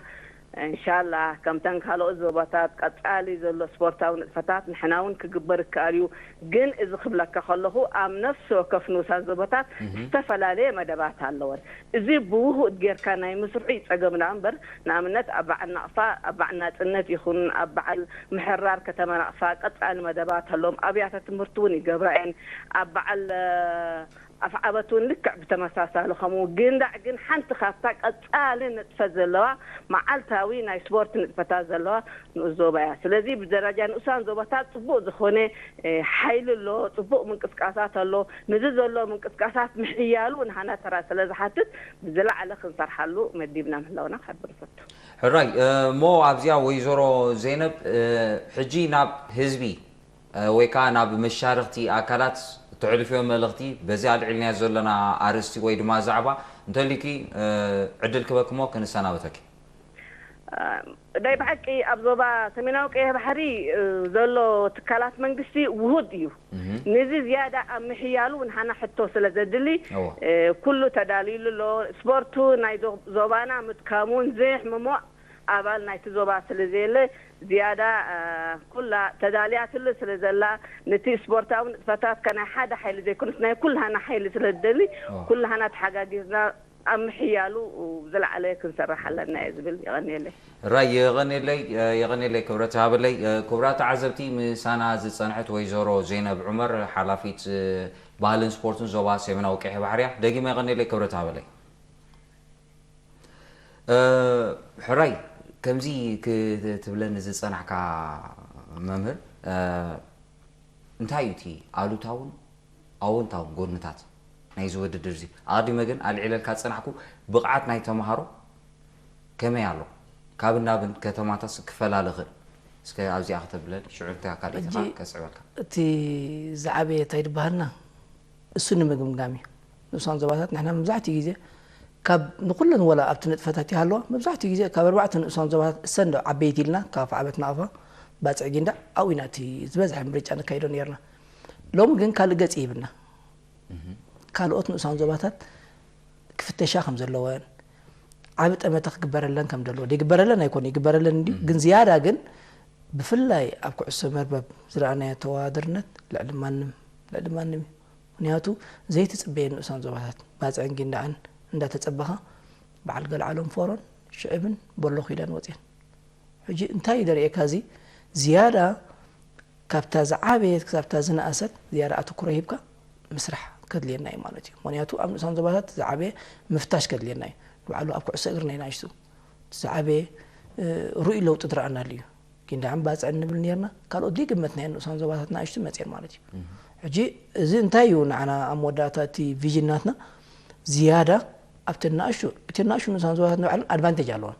እንሻላ ከምተን ካልኦት ዞባታት ቀጻሊ ዘሎ ስፖርታዊ ንጥፈታት ንሕና እውን ክግበር ይከኣል እዩ። ግን እዚ ክብለካ ከለኹ ኣብ ነፍሲ ወከፍ ንኡሳን ዞባታት ዝተፈላለየ መደባት ኣለወን። እዚ ብውሁድ ጌርካ ናይ ምስርሑ እዩ ጸገም ደኣ እምበር፣ ንኣብነት ኣብ በዓል ናቕፋ፣ ኣብ በዓል ናጽነት ይኹን ኣብ በዓል ምሕራር ከተማ ናቕፋ ቀጻሊ መደባት ኣለዎም። ኣብያተ ትምህርቲ እውን ይገብራ እየን። ኣብ በዓል ኣፍዓበት እውን ልክዕ ብተመሳሳሊ ከምኡ። ግን ዳዕ ግን ሓንቲ ካብታ ቀጻሊ ንጥፈት ዘለዋ፣ መዓልታዊ ናይ ስፖርት ንጥፈታት ዘለዋ ንኡስ ዞባ እያ። ስለዚ ብደረጃ ንኡሳን ዞባታት ጽቡቕ ዝኾነ ሓይሊ ኣሎ፣ ጽቡቕ ምንቅስቃሳት ኣሎ። ነዚ ዘሎ ምንቅስቃሳት ምሕያሉ ንሃና ተራ ስለ ዝሓትት ብዝለዓለ ክንሰርሓሉ መዲብና ምህላውና ክሕብር እፈቱ። ሕራይ እሞ ኣብዚኣ ወይዘሮ ዘይነብ ሕጂ ናብ ህዝቢ ወይ ከዓ ናብ መሻርኽቲ ኣካላት ተሕልፍዮ መልእኽቲ በዚ ኣልዒልናዮ ዘለና ኣርእስቲ ወይ ድማ ዛዕባ እንተልዩኪ ዕድል ክበክሞ ክንሰናበተኪ። ናይ ብሓቂ ኣብ ዞባ ሰሜናዊ ቀይሕ ባሕሪ ዘሎ ትካላት መንግስቲ ውሁድ እዩ። ነዚ ዝያዳ ኣብ ምሕያሉ እውን ሓና ሕቶ ስለ ዘድሊ ኩሉ ተዳልዩሉ ኣሎ። ስፖርቱ ናይ ዞባና ምትካሙን ዘይሕምሞ ኣባል ናይቲ ዞባ ስለ ዘየለ ዝያዳ ኩላ ተዳልያትሉ ስለ ዘላ ነቲ ስፖርታዊ ንጥፈታት ከናይ ሓደ ሓይሊ ዘይኮነስ ናይ ኩላና ሓይሊ ስለ ዝደሊ ኩላና ተሓጋጊዝና ኣብ ምሕያሉ ዝለዓለ ክንሰርሕ ኣለና እየ ዝብል። የቐንየለይ። ራይ የቐንየለይ። የቐንየለይ ክብረት ሃበለይ። ክቡራት ተዓዘብቲ ምሳና ዝፀንሐት ወይዘሮ ዘይነብ ዑመር ሓላፊት ባህልን ስፖርትን ዞባ ሰሜናዊ ቀይሕ ባሕርያ። ደጊመ የቐንየለይ ክብረት ሃበለይ። ሕራይ ከምዚ ክትብለኒ ዝፀናሕካ መምህር እንታይ እዩ እቲ ኣሉታውን ኣወንታውን ጎንታት ናይዚ ውድድር እዚ? ኣቐዲመ ግን ኣልዒለልካ ዝፀናሕኩ ብቕዓት ናይ ተምሃሮ ከመይ ኣሎ? ካብን ናብን ከተማታትስ ክፈላለ ይኽእል? እስከ ኣብዚኣ ከተብለኒ፣ ሽዑ እታ ካልኢትኻ ከስዕበልካ። እቲ ዝዓበየ እንታይ ድበሃልና እሱ ንምግምጋም እዩ። ንኡሳን ዞባታት ንሕና መብዛሕትኡ ግዜ ካብ ንኩለን ወላ ኣብቲ ንጥፈታት ይሃለዋ መብዛሕትኡ ግዜ ካብ ኣርባዕተ ንኡሳን ዞባታት እሰን ዶ ዓበይቲ ኢልና ካብ ዓበት ናቕፋ ባጽዕ ጊንዳዕ ኣብኡ ኢና እቲ ዝበዝሐ ምርጫ ነካይዶ ነርና። ሎሚ ግን ካልእ ገጽ ይህብና። ካልኦት ንኡሳን ዞባታት ክፍተሻ ከም ዘለወን ዓቢ ጠመተ ክግበረለን ከም ዘለዎ ይግበረለን ኣይኮን ይግበረለን እንዲ ግን ዝያዳ ግን ብፍላይ ኣብ ኩዕሶ መርበብ ዝረኣናዮ ተወዳድርነት ልዕሊ ማንም ልዕሊ ማንም እዩ። ምክንያቱ ዘይትጽበየ ንኡሳን ዞባታት ባጽዕን ጊንዳዕን እንዳተጸበኻ በዓል ገልዓሎም ፎሮን ሽዕብን በሎ ኪዳን ወጽየን። ሕጂ እንታይ እዩ ደርእየካ እዚ ዝያዳ ካብታ ዝዓበየት ክሳብታ ዝነኣሰት ዝያዳ ኣተኩሮ ሂብካ ምስራሕ ከድልየና እዩ ማለት እዩ። ምክንያቱ ኣብ ንኡሳን ዞባታት ዝዓበየ ምፍታሽ ከድልየና እዩ። ንባዕሉ ኣብ ኩዕሶ እግሪ ናይ ናእሽቱ ዝዓበየ እ፣ ርኡይ ለውጢ ዝረኣናሉ እዩ። ጊንዳዕን ባጽዕን ንብል ነርና፣ ካልኦት ዘይገመትናየን ንኡሳን ዞባታት ናእሽቱ መጽየን ማለት እዩ። ሕጂ እዚ እንታይ እዩ ንዓና ኣብ መወዳእታ እቲ ቪዥን ናትና ዝያዳ ኣብተን ናእሽቱ እተን ናእሽቱ ንኡሳን ዞባታት ንባዕለን ኣድቫንቴጅ ኣለወን።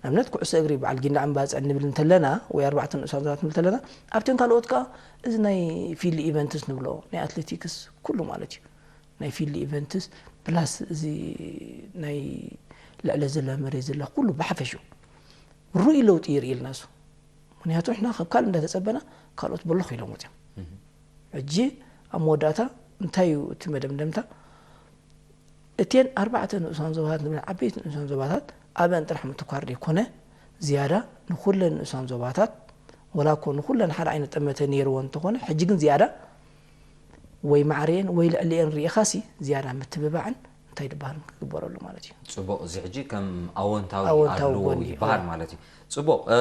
ንኣብነት ኩዕሶ እግሪ በዓል ጊንዳዕን ባጽዕን ንብል እንተለና ወይ ኣርባዕተ ንኡሳን ዞባታት ንብል እንተለና ኣብተን ካልኦት ከኣ እዚ ናይ ፊልድ ኢቨንትስ ንብሎ ናይ ኣትሌቲክስ ኩሉ ማለት እዩ። ናይ ፊልድ ኢቨንትስ ፕላስ እዚ ናይ ልዕሊ ዝላ መሬት ዝላ ኩሉ ብሓፈሽኡ ርኡይ ለውጢ ይርኢ ኢልና እሱ ምክንያቱ ንሕና ካብ ካልእ እንዳተጸበና ካልኦት በሎ ኮይሎም ወፅዮም ሕጂ ኣብ መወዳእታ እንታይ እዩ እቲ መደምደምታ እቴን ኣርባዕተ ንኡሳን ዞባታት ንብለን ዓበይቲ ንኡሳን ዞባታት ኣብአን ጥራሕ ምትኳር ዘይኮነ ዝያዳ ንኩለን ንኡሳን ዞባታት ወላ እኮ ንኩለን ሓደ ዓይነት ጠመተ ነይርዎ እንተኾነ ሕጂ ግን ዝያዳ ወይ ማዕሬን ወይ ልዕሊኤን ርኢኻሲ ዝያዳ ምትብባዕን እንታይ ድበሃል ክግበረሉ ማለት እዩ። ፅቡቕ፣ እዚ ሕጂ ከም ኣወንታዊ ኣወንታዊ ኣለዎ ጎኒ እዩ። ይበሃል ማለት እዩ። ፅቡቕ፣ እ፣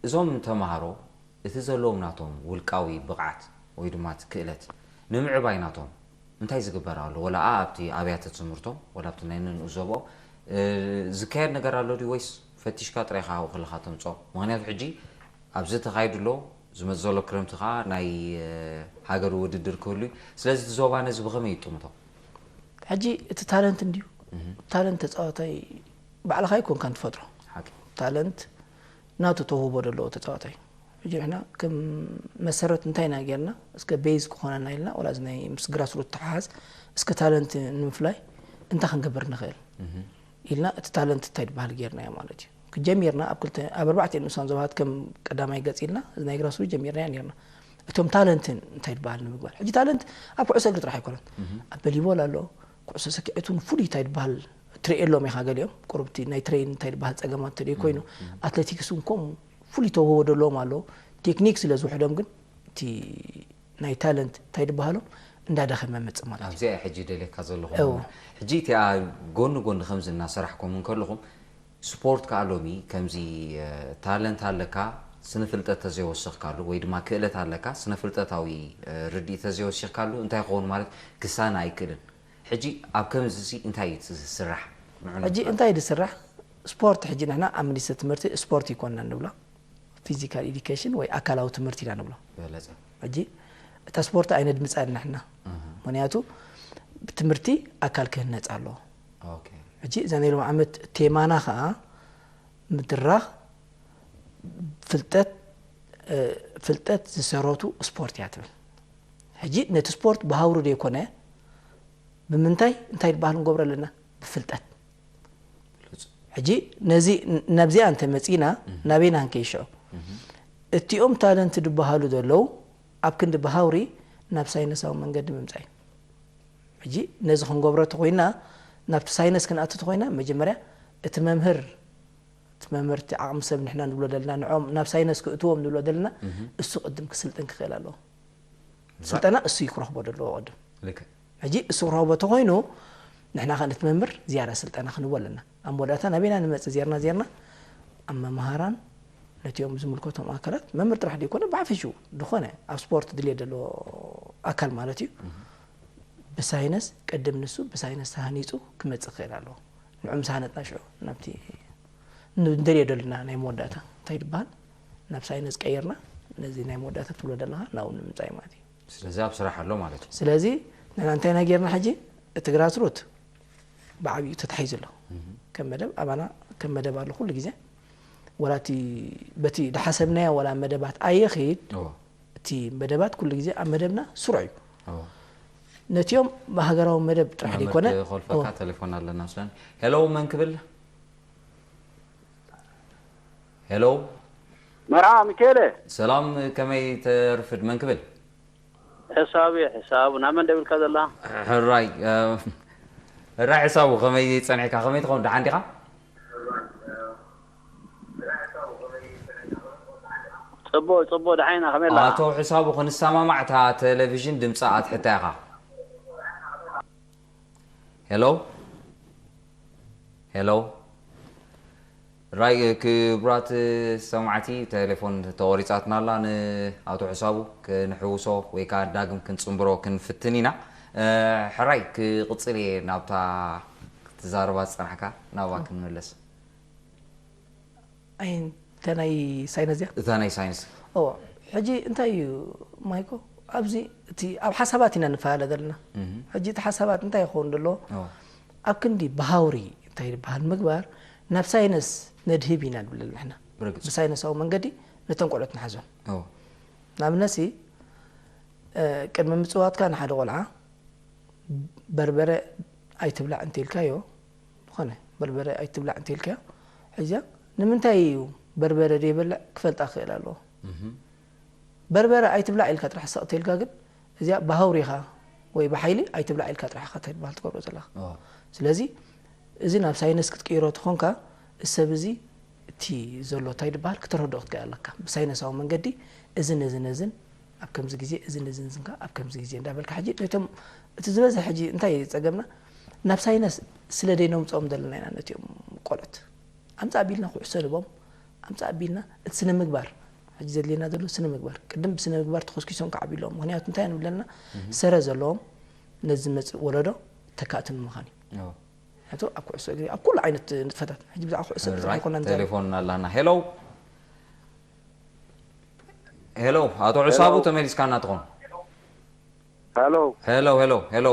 እዞም ተምሃሮ እቲ ዘለዎም ናቶም ውልቃዊ ብቕዓት ወይ ድማ እቲ ክእለት ንምዕባይ ናቶም እንታይ ዝግበር ኣሎ? ወላ ኣብቲ ኣብያተ ትምህርቶም ወላ ኣብቲ ናይ ነንኡ ዞብኦም ዝካየድ ነገር ኣሎ ድዩ ወይስ ፈቲሽካ ጥራይ ኢኻ ኣብኡ ከለኻ ተምፅኦ? ምኽንያቱ ሕጂ ኣብዚ ተኻይዱ ኣሎ፣ ዝመፅእ ዘሎ ክረምቲ ከዓ ናይ ሃገር ውድድር ክህሉ እዩ። ስለዚ እቲ ዞባ ነዚ ብኸመይ ይጥምቶ? ሕጂ እቲ ታለንት እንድዩ። ታለንት ተፃዋታይ ባዕልኻ ኣይኮንካን ትፈጥሮ። ታለንት ናቱ ተውህቦ ዘለዎ ተፃዋታይ። ሕጂ ንሕና ከም መሰረት እንታይ ኢና ጌርና? እስከ ቤዝ ክኾነና ኢልና፣ ወላ እዚ ናይ ምስ ግራስሩት ተሓሓዝ፣ እስከ ታለንት ንምፍላይ እንታይ ክንገብር ንኽእል ኢልና፣ እቲ ታለንት እንታይ ዝበሃል ጌርናዮ ማለት እዩ። ክጀሚርና ኣብ ክልተ፣ ኣብ ኣርባዕተ ንኡሳን ዞባታት ከም ቀዳማይ ገጽ ኢልና፣ እዚ ናይ ግራስሩት ጀሚርናዮ ኔርና። እቶም ታለንትን እንታይ ዝበሃል ንምግባር። ሕጂ ታለንት ኣብ ኩዕሶ እግሪ ጥራሕ ኣይኮነን። ኣብ በሊቦል ኣሎ፣ ኩዕሶ ሰኪዐት እውን ፍሉይ እንታይ ዝበሃል ትርእየሎም ኢኻ። ገሊኦም ቁሩብቲ ናይ ትሬን እንታይ ዝበሃል ጸገማት እንተደይ ኮይኑ፣ ኣትሌቲክስ እውን ከምኡ ፍሉይ ተውህቦ ዘለዎም ኣለዉ። ቴክኒክ ስለ ዝውሕዶም ግን እቲ ናይ ታለንት እንታይ ዝበሃሎም እንዳደኸመ መጽእ ማለት እዩ። ኣብዚኣ ሕጂ ደልየካ ዘለኹ እው። ሕጂ እቲኣ ጎኒ ጎኒ ከምዚ እናሰራሕኩም እንከለኹም፣ ስፖርት ከዓ ሎሚ ከምዚ ታለንት ኣለካ፣ ስነ ፍልጠት ተዘይወሰኽካሉ ወይ ድማ ክእለት ኣለካ፣ ስነ ፍልጠታዊ ርድኢት ተዘይወሲኽካሉ እንታይ ይኸውን ማለት ክሳነ ኣይክእልን። ሕጂ ኣብ ከምዚ እዚ እንታይ እዩ ዝስራሕ? ንዑ ሕጂ ንፋል። እንታይ ድስራሕ? ስፖርት ሕጂ ንሕና ኣብ ሚኒስትሪ ትምህርቲ ስፖርት ይኮንና ንብሎ፣ ፊዚካል ኤዲኬሽን ወይ ኣካላዊ ትምህርቲ ኢና ንብሎ። በለጸ። ሕጂ እታ ስፖርት ኣይነድምጻን ንሕና፣ ምክንያቱ ብትምህርቲ ኣካል ክህነጽ ኣለዎ። ኦኬ። ሕጂ እዛ ናይ ሎም ዓመት ቴማና ከዓ ምድራኽ ፍልጠት፣ እ፣ ፍልጠት ዝሰረቱ ስፖርት እያ ትብል። ሕጂ ነቲ ስፖርት ብሃውሩ ዘይኮነ ብምንታይ እንታይ ዝበሃል ንገብሮ ኣለና? ብፍልጠት። ሕጂ ነዚ፣ ናብዚኣ እንተ መጺና ናበይና ክንከይድ ሽዑ? እቲኦም ታለንት ዝበሃሉ ዘለዉ ኣብ ክንዲ ብሃውሪ ናብ ሳይነሳዊ መንገዲ ምምጻእ እዩ። ሕጂ ነዚ ክንገብሮ ተኾይና፣ ናብቲ ሳይነስ ክንኣቱ ተኾይና፣ መጀመርያ እቲ መምህር፣ እቲ መምህር እቲ ዓቕሚ ሰብ ንሕና ንብሎ ዘለና፣ ንዖም ናብ ሳይነስ ክእትዎም ንብሎ ዘለና፣ እሱ ቅድም ክስልጥን ክኽእል ኣለዎ። ስልጠና እሱ እዩ ክረኽቦ ዘለዎ ቅድም። ልክዕ። ሕጂ እሱ ክረኽቦ ተኾይኑ፣ ንሕና ከ ነቲ መምህር ዝያዳ ስልጠና ክንህቦ ኣለና። ኣብ መወዳእታ ናበይና ንመጽእ ዜርና ዜርና ኣብ መምሃራን ነቲኦም ዝምልከቶም ኣካላት፣ መምህር ጥራሕ ዘይኮነ ብሓፈሽኡ ዝኾነ ኣብ ስፖርት ድልየት ዘለዎ ኣካል ማለት እዩ። ብሳይነስ ቅድም ንሱ ብሳይነስ ተሃኒፁ ክመፅእ ክኽእል ኣለዎ። ንዑ ምስ ሃነፅና ሽዑ ናብቲ ንደልዮ ደለና ናይ መወዳእታ እንታይ ይበሃል ናብ ሳይነስ ቀይርና ነዚ ናይ መወዳእታ ትብሎ ዘለኻ ናብኡ ንምምፃእ እዩ ማለት እዩ። ስለዚ ኣብ ስራሕ ኣሎ ማለት እዩ። ስለዚ ንሕና እንታይ ኢና ጌርና ሕጂ እቲ ግራስሩት ብዓብዩ ተታሒዙ ኣሎ። ከም መደብ ኣባና ከም መደብ ኣሎ ኩሉ ግዜ ወላ እቲ በቲ ድሓሰብናዮ ወላ መደባት ኣይኺድ እዎ። እቲ መደባት ኩሉ ግዜ ኣብ መደብና ስሩዕ እዩ። እዎ። ነቲኦም ብሃገራዊ መደብ ጥራሕ መምህር ዘይኮነ ክኾልፈካ እዎ። ቴሌፎን ኣለና ሱዳን። ሄሎ መን ክብል? ሄሎ መርዓ ሚካኤለ ሰላም ከመይ ተርፍድ መን ክብል? ሕሳብ እዩ ሕሳብ ናብ መን ደቢልካ ዘላ? ሕራይ ሕራይ ሕሳቡ ከመይ ጸኒሕካ ከመይ ትኸውን ደሓን ዲኻ? ጽቡቕ ጽቡቕ ደሓን ኢና ከመይ ኣለኻ? ኣቶ ሕሳቡ ክንሰማማዕ እታ ቴሌቪዥን ድምጻ ኣትሕታ ኢኻ። ሄሎ ሄሎ ራይ ክቡራት ሰማዕቲ ቴሌፎን ተቆሪፃትና ኣላ ንኣቶ ሕሳቡ ክንሕውሶ ወይ ከዓ ዳግም ክንፅንብሮ ክንፍትን ኢና ሕራይ ክቅፅል እየ ናብታ ክትዛረባ ዝፀናሕካ ናብኣ ክንምለስ ኣይ እታ ናይ ሳይነስ እያ እታ ናይ ሳይንስ እዎ ሕጂ እንታይ እዩ ማይኮ ኣብዚ እቲ ኣብ ሓሳባት ኢና ንፈላለ ዘለና ሕጂ እቲ ሓሳባት እንታይ ይኸውን ዘሎ ኣብ ክንዲ ብሃውሪ እንታይ ዝበሃል ምግባር ናብ ሳይነስ ነድህብ ኢና ንብል ንሕና ብርግጽ ብሳይነሳዊ መንገዲ ነተን ቆልዑት ንሓዞን እዎ ንኣብነሲ ቅድሚ ምፅዋትካ ንሓደ ቆልዓ በርበረ ኣይትብላዕ እንተኢልካዮ ዝኾነ በርበረ ኣይትብላዕ እንተኢልካዮ ሕዚያ ንምንታይ እዩ በርበረ ዘይበልዕ ክፈልጣ ክኽእል ኣለዎ በርበረ ኣይትብላዕ ኢልካ ጥራሕ ሰቕ ተኢልካ ግን እዚኣ ብሃውሪኻ ወይ ብሓይሊ ኣይትብላዕ ኢልካ ጥራሕ ኢኻ እንታይ ትበሃል ትገብሮ ዘለኻ ስለዚ እዚ ናብ ሳይነስ ክትቅይሮ ተኾንካ እዚ ሰብ እዚ እቲ ዘሎ እንታይ ዝበሃል ክተረድኦ ክትክእል ኣለካ ብሳይነሳዊ መንገዲ እዝን እዝን እዝን ኣብ ከምዚ ግዜ እዝን እዝን እዝንካ ኣብ ከምዚ ግዜ እንዳበልካ ሕጂ ነቶም እቲ ዝበዝሕ ሕጂ እንታይ እዩ ጸገምና ናብ ሳይነስ ስለ ደይነምጾም ዘለና ኢና ነቲኦም ቆልዑት ኣምጻእ ኣቢልና ኩዕሶ ንቦም ኣምጻእ ኣቢልና እቲ ስነ ምግባር ሕጂ ዘድልየና ዘሎ ስነ ምግባር ቅድም ብስነ ምግባር ተኾስኪሶም ክዓብዩ ኣለዎም ምክንያቱ እንታይ ንብለና ሰረ ዘለዎም ነዚ ዝመፅእ ወለዶ ተካእቲ ንምዃን እዩ ሕቶ ኣብ ኩዕሶ እግሪ ኣብ ኩሉ ዓይነት ንጥፈታት ሕጂ ብዛዕባ ኩዕሶ እግሪ ጥራሕ ራይት ኣይኮና ንዛረብ። ቴሌፎን ኣላና። ሄሎ ሄሎ፣ ኣቶ ዑሳቡ ተመሊስካና ትኾን? ሃሎ ሄሎ ሄሎ ሄሎ።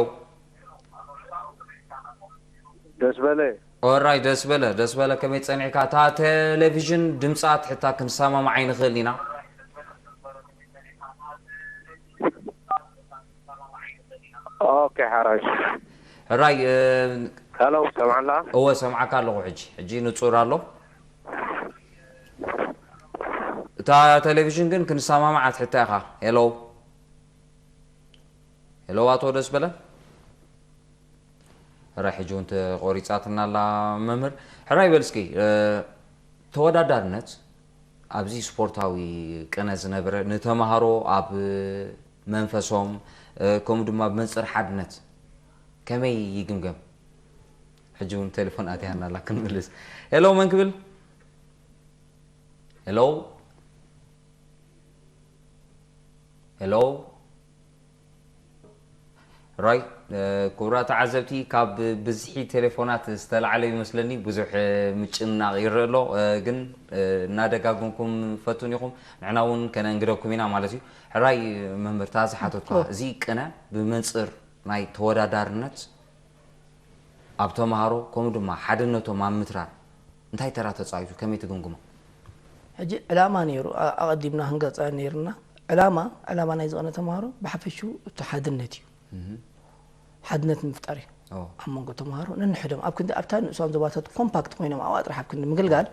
ደስ በለ። ኦራይ ደስ በለ ደስ በለ፣ ከመይ ጸኒዕካ? እታ ቴሌቪዥን ድምጻ ትሕታ ክንሰማማዕ ኣይንኽእልን ኢና። ኦኬ ሓራሽ ሕራይ እ፣ ሃሎ ሰምዓላ እወ ሰምዓካ ኣለኹ። ሕጂ ሕጂ ንጹር ኣሎ። እታ ቴሌቪዥን ግን ክንሰማማዕ ኣትሕታ ኢኻ። ሄሎ ሄሎ፣ ኣቶ ደስ በለ። ሕራይ ሕጂ እውን ተቆሪጻትና ኣላ መምህር። ሕራይ በል እስኪ እ፣ ተወዳዳርነት ኣብዚ ስፖርታዊ ቅነ ዝነብረ ንተምሃሮ ኣብ መንፈሶም እ፣ ከምኡ ድማ ኣብ መንፅር ሓድነት ከመይ ይግምገም? ሕጂ እውን ቴሌፎን ኣትያና ኣላ ክንምልስ። ሄሎ መን ክብል? ሄሎ ሄሎ ራይ እ፣ ክቡራት ተዓዘብቲ ካብ ብዝሒ ቴሌፎናት ዝተላዕለ ይመስለኒ ብዙሕ እ፣ ምጭንናቕ ይረአ ኣሎ እ፣ ግን እ፣ እናደጋገምኩም ፈቱን ኢኹም ንሕና እውን ከነንግደኩም ኢና ማለት እዩ። ሕራይ መምህር እታ ዝሓተትኳ እዚ ቅነ ብመንፅር ናይ ተወዳዳርነት ኣብ ተምሃሮ ከምኡ ድማ ሓድነቶም ኣብ ምትራር እንታይ ተራ ተፃዊቱ ከመይ ትግምግሞ? ሕጂ ዕላማ ነይሩ ኣ- ኣቐዲምና ክንገልፃ ነይርና። ዕላማ ዕላማ ናይ ዝቐነ ተምሃሮ ብሓፈሽኡ እቲ ሓድነት እዩ። ሓድነት ምፍጣር እዩ። ኦ፣ ኣብ መንጎ ተምሃሮ ነንሕዶም ኣብ ክንዲ ኣብታ ንእሷን ዞባታት ኮምፓክት ኮይኖም ኣብኣ ጥራሕ ኣብ ክንዲ ምግልጋል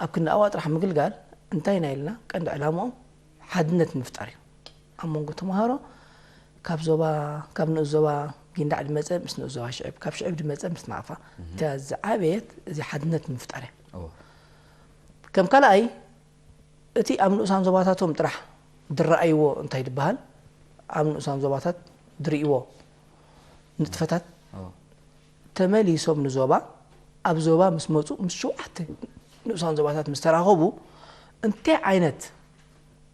ኣብ ክንዲ ኣብኣ ጥራሕ ምግልጋል እንታይ ኢና ኢልና ቀንዲ ዕላምኦም ሓድነት ምፍጣር እዩ። ኣብ መንጎ ተምሃሮ ካብ ዞባ ካብ ንኡስ ዞባ ጊንዳዕ ድመፀ ምስ ንኡስ ዞባ ሽዕብ ካብ ሽዕብ ድመፀ ምስ ናቕፋ እታ ዝዓበየት እዚ ሓድነት ምፍጣር እያ። ኦ፣ ከም ካልኣይ እቲ ኣብ ንኡሳን ዞባታቶም ጥራሕ ድረኣይዎ እንታይ ድበሃል ኣብ ንኡሳን ዞባታት ድርእይዎ ንጥፈታት ኦ፣ ተመሊሶም ንዞባ ኣብ ዞባ ምስ መፁ ምስ ሸውዓተ ንኡሳን ዞባታት ምስ ተራኸቡ እንታይ ዓይነት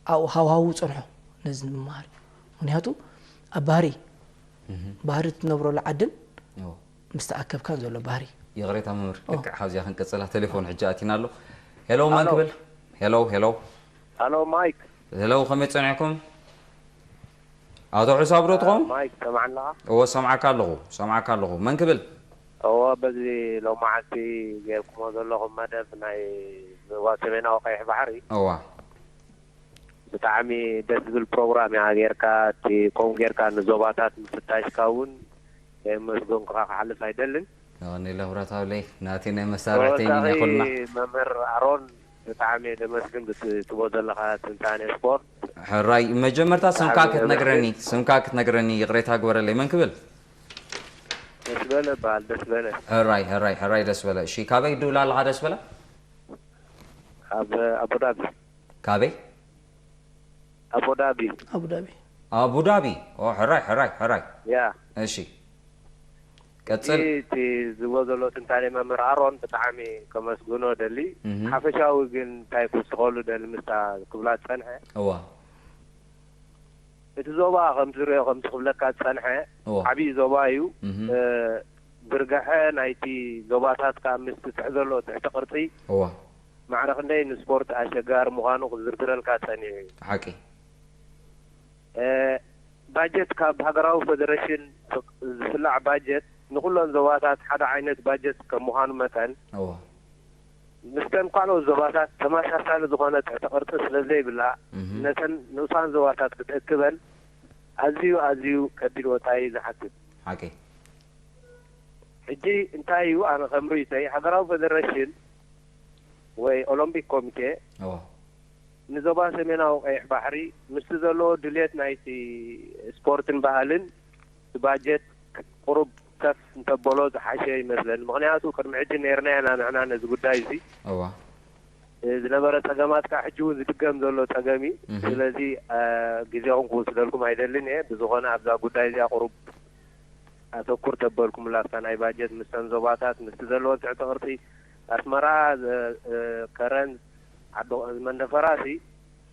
ኣብኡ ሃውሃው ፀንሖ ነዚ ንምምሃር እዩ። ምክንያቱ ኣብ ባህሪ ባህሪ እትነብረሉ ዓድን ኦ። ምስ ተኣከብካን ዘሎ ባህሪ ይቕሬታ መምህር ኦ። ልክዕ ካብዚኣ ክንቀፅላ ቴሌፎን ሕጂ ኣቲና ኣሎ። ሄሎ መን ሃሎ። ክብል? ሄሎ ሄሎ ሃሎ ማይክ ሄሎ ከመይ ፀኒዕኩም? ኣቶ ሕሳብ ዶ ትኾን? ማይክ ሰማዕና እወ ሰምዓካ ኣለኹ ሰምዓካ ኣለኹ። መን ክብል? እወ በዚ ሎማዓልቲ ጌርኩሞ ዘለኹም መደብ ናይ ዞባ ሰሜናዊ ቀይሕ ባሕሪ እዋ ብጣዕሚ ደስ ዝብል ፕሮግራም እያ ጌርካ እቲ ከምኡ ጌርካ ንዞባታት ምፍታሽካ እውን ከየመስገንኩኻ ክሓልፍ ኣይደልን። የቐንየለይ ክብረት ሃብለይ ናቲ ናይ መሳርሕተይ ኢና ተወሳኺ ኩልና። መምህር ኣሮን ብጣዕሚ እየ ደመስግን ብትቦ ዘለኻ ትንታኔ ስፖርት። ሕራይ መጀመርታ ስምካ ብጣዕሚ ክትነግረኒ ስምካ ክትነግረኒ ይቕሬታ ግበረለይ። መን ክብል? ደስ በለ በሃል ደስ በለ ሕራይ ሕራይ ሕራይ ደስ በለ። እሺ ካበይ ትድውል ኣለኻ ደስ በለ? ካብ ኣቡዳቢ ካበይ? ኣቡዳቢ ኣቡዳቢ ኣቡዳቢ። ኦ ሕራይ ሕራይ ሕራይ። ያ እሺ ቀፅል። እቲ ዝብሎ ዘሎ ትንታኔ መምህር ኣሮን ብጣዕሚ ከመስግኖ ደሊ። እህ። ሓፈሻዊ ግን እንታይ ክውስኸሉ ደሊ ምስታ ክብላ ዝፀንሐ እዋ እቲ ዞባ ከምቲ ዝሪኦ ከምቲ ክብለካ ዝፀንሐ እዋ ዓብዪ ዞባ እዩ። እህ። እ፣ ዝርግሐ ናይቲ ዞባታት ከዓ ምስ ትትሕ ዘሎ ትሕቲ ቅርፂ እዋ ማዕረ ክንደይ ንስፖርት ኣሸጋሪ ምዃኑ ክዝርዝረልካ ፀኒሑ እዩ። ሓቂ እ፣ ባጀት ካብ ሃገራዊ ፌደሬሽን ዝፍላዕ ባጀት ንኩለን ዞባታት ሓደ ዓይነት ባጀት ከም ምዃኑ መጠን እዋ ምስተን ካልኦት ዞባታት ተመሳሳሊ ዝኾነ ትሕቲ ቅርፂ ስለ ዘይብላ እህ። ነተን ንኡሳን ዞባታት ክትእክበን ኣዝዩ ኣዝዩ ከቢድ ወፃኢ እዩ ዝሓትት። ሓቂ ሕጂ እንታይ እዩ ኣነ ከም ርእይቶይ ሃገራዊ ፌደሬሽን ወይ ኦሎምፒክ ኮሚቴ እዋ ንዞባ ሰሜናዊ ቀይሕ ባሕሪ ምስቲ ዘለዎ ድልየት ናይቲ ስፖርትን ባህልን እቲ ባጀት ቁሩብ ከፍ እንተበሎ ዝሓሸ ይመስለኒ። ምክንያቱ ቅድሚ ሕጂ ነይርና ኢና ንሕና ነዚ ጉዳይ እዚ እዋ ዝነበረ ፀገማት ከዓ ሕጂ እውን ዝድገም ዘሎ ፀገም እዩ። እህ። ስለዚ አ፣ ግዜኹም ክወስደልኩም ኣይደልን እየ። ብዝኾነ ኣብዛ ጉዳይ እዚኣ ቁሩብ ኣተኩር ተበልኩምላ ኣብታ ናይ ባጀት ምስተን ዞባታት ምስቲ ዘለወን ትሕቲ ቅርፂ ኣስመራ እ፣ እ፣ ከረን ዓዲ መንደፈራሲ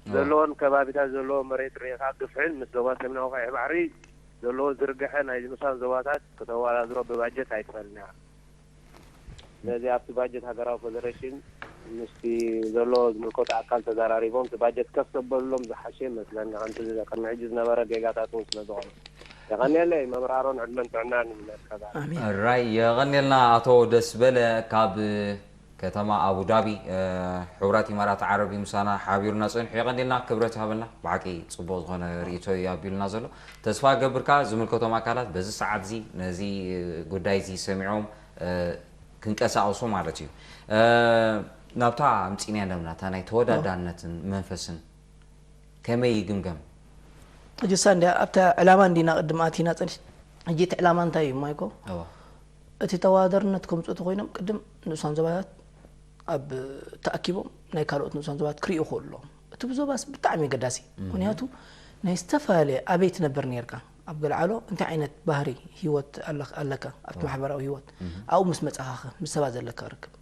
ዘለዎን ከባቢታት ዘለዎ መሬት ርኢኻ ግፍዕን ምስ ዞባ ሰሜናዊ ቀይሕ ባሕሪ ዘለዎ ዝርግሐ ናይ ንኡሳን ዞባታት ክተወዳድሮ ብባጀት ኣይትኽእልን ኢኻ። ስለዚ ኣብቲ ባጀት ሃገራዊ ፌደሬሽን ምስቲ ዘሎ ዝምልከቶ ኣካል ተዘራሪቦም እቲ ባጀት ከፍ ዘበሉሎም ዝሓሸ ይመስለኒ። ከምቲ ቅድሚ ሕጂ ዝነበረ ጌጋታት እውን ስለ ዝኾነ የቐንየለይ። መብራሮን ዕድመን ጥዕናን ይምነየልካ። ኣሜን። ራይ የቐንየልና ኣቶ ደስበለ ካብ ከተማ ኣቡዳቢ ሕቡራት ኢማራት ዓረብ እዩ ምሳና ሓቢሩና ፀኒሑ። የቐንየልና ክብረት ይሃበልና። ብሓቂ ፅቡቕ ዝኾነ ርእይቶ እዩ ኣቢሉና ዘሎ። ተስፋ ገብርካ ዝምልከቶም ኣካላት በዚ ሰዓት እዚ ነዚ ጉዳይ እዚ ሰሚዖም ክንቀሳቐሱ ማለት እዩ። ናብታ ኣምፂእናያ ኣለና እታ ናይ ተወዳዳርነትን መንፈስን ከመይ ይግምገም? ሕጂ እሳ እንዲያ ኣብታ ዕላማ እንዲና ቅድም ኣቲና ፀኒሕ። ሕጂ እቲ ዕላማ እንታይ እዩ ማይኮ? እዋ እቲ ተወዳዳርነት ከምፅኡ ተኮይኖም ቅድም ንኡሳን ዞባታት ኣብ ተኣኪቦም ናይ ካልኦት ንኡሳን ዞባታት ክርእዩ ይኽእሉ ኣለዎም። እቲ ብዞባስ ብጣዕሚ ኣገዳሲ እዩ። ምክንያቱ ናይ ዝተፈላለየ ኣበይ ትነብር ነርካ ኣብ ገልዓሎ እንታይ ዓይነት ባህሪ ህይወት ኣለካ ኣብቲ ማሕበራዊ ህይወት ኣብኡ ምስ መፃኻ ምስ ሰባት ዘለካ ርክብ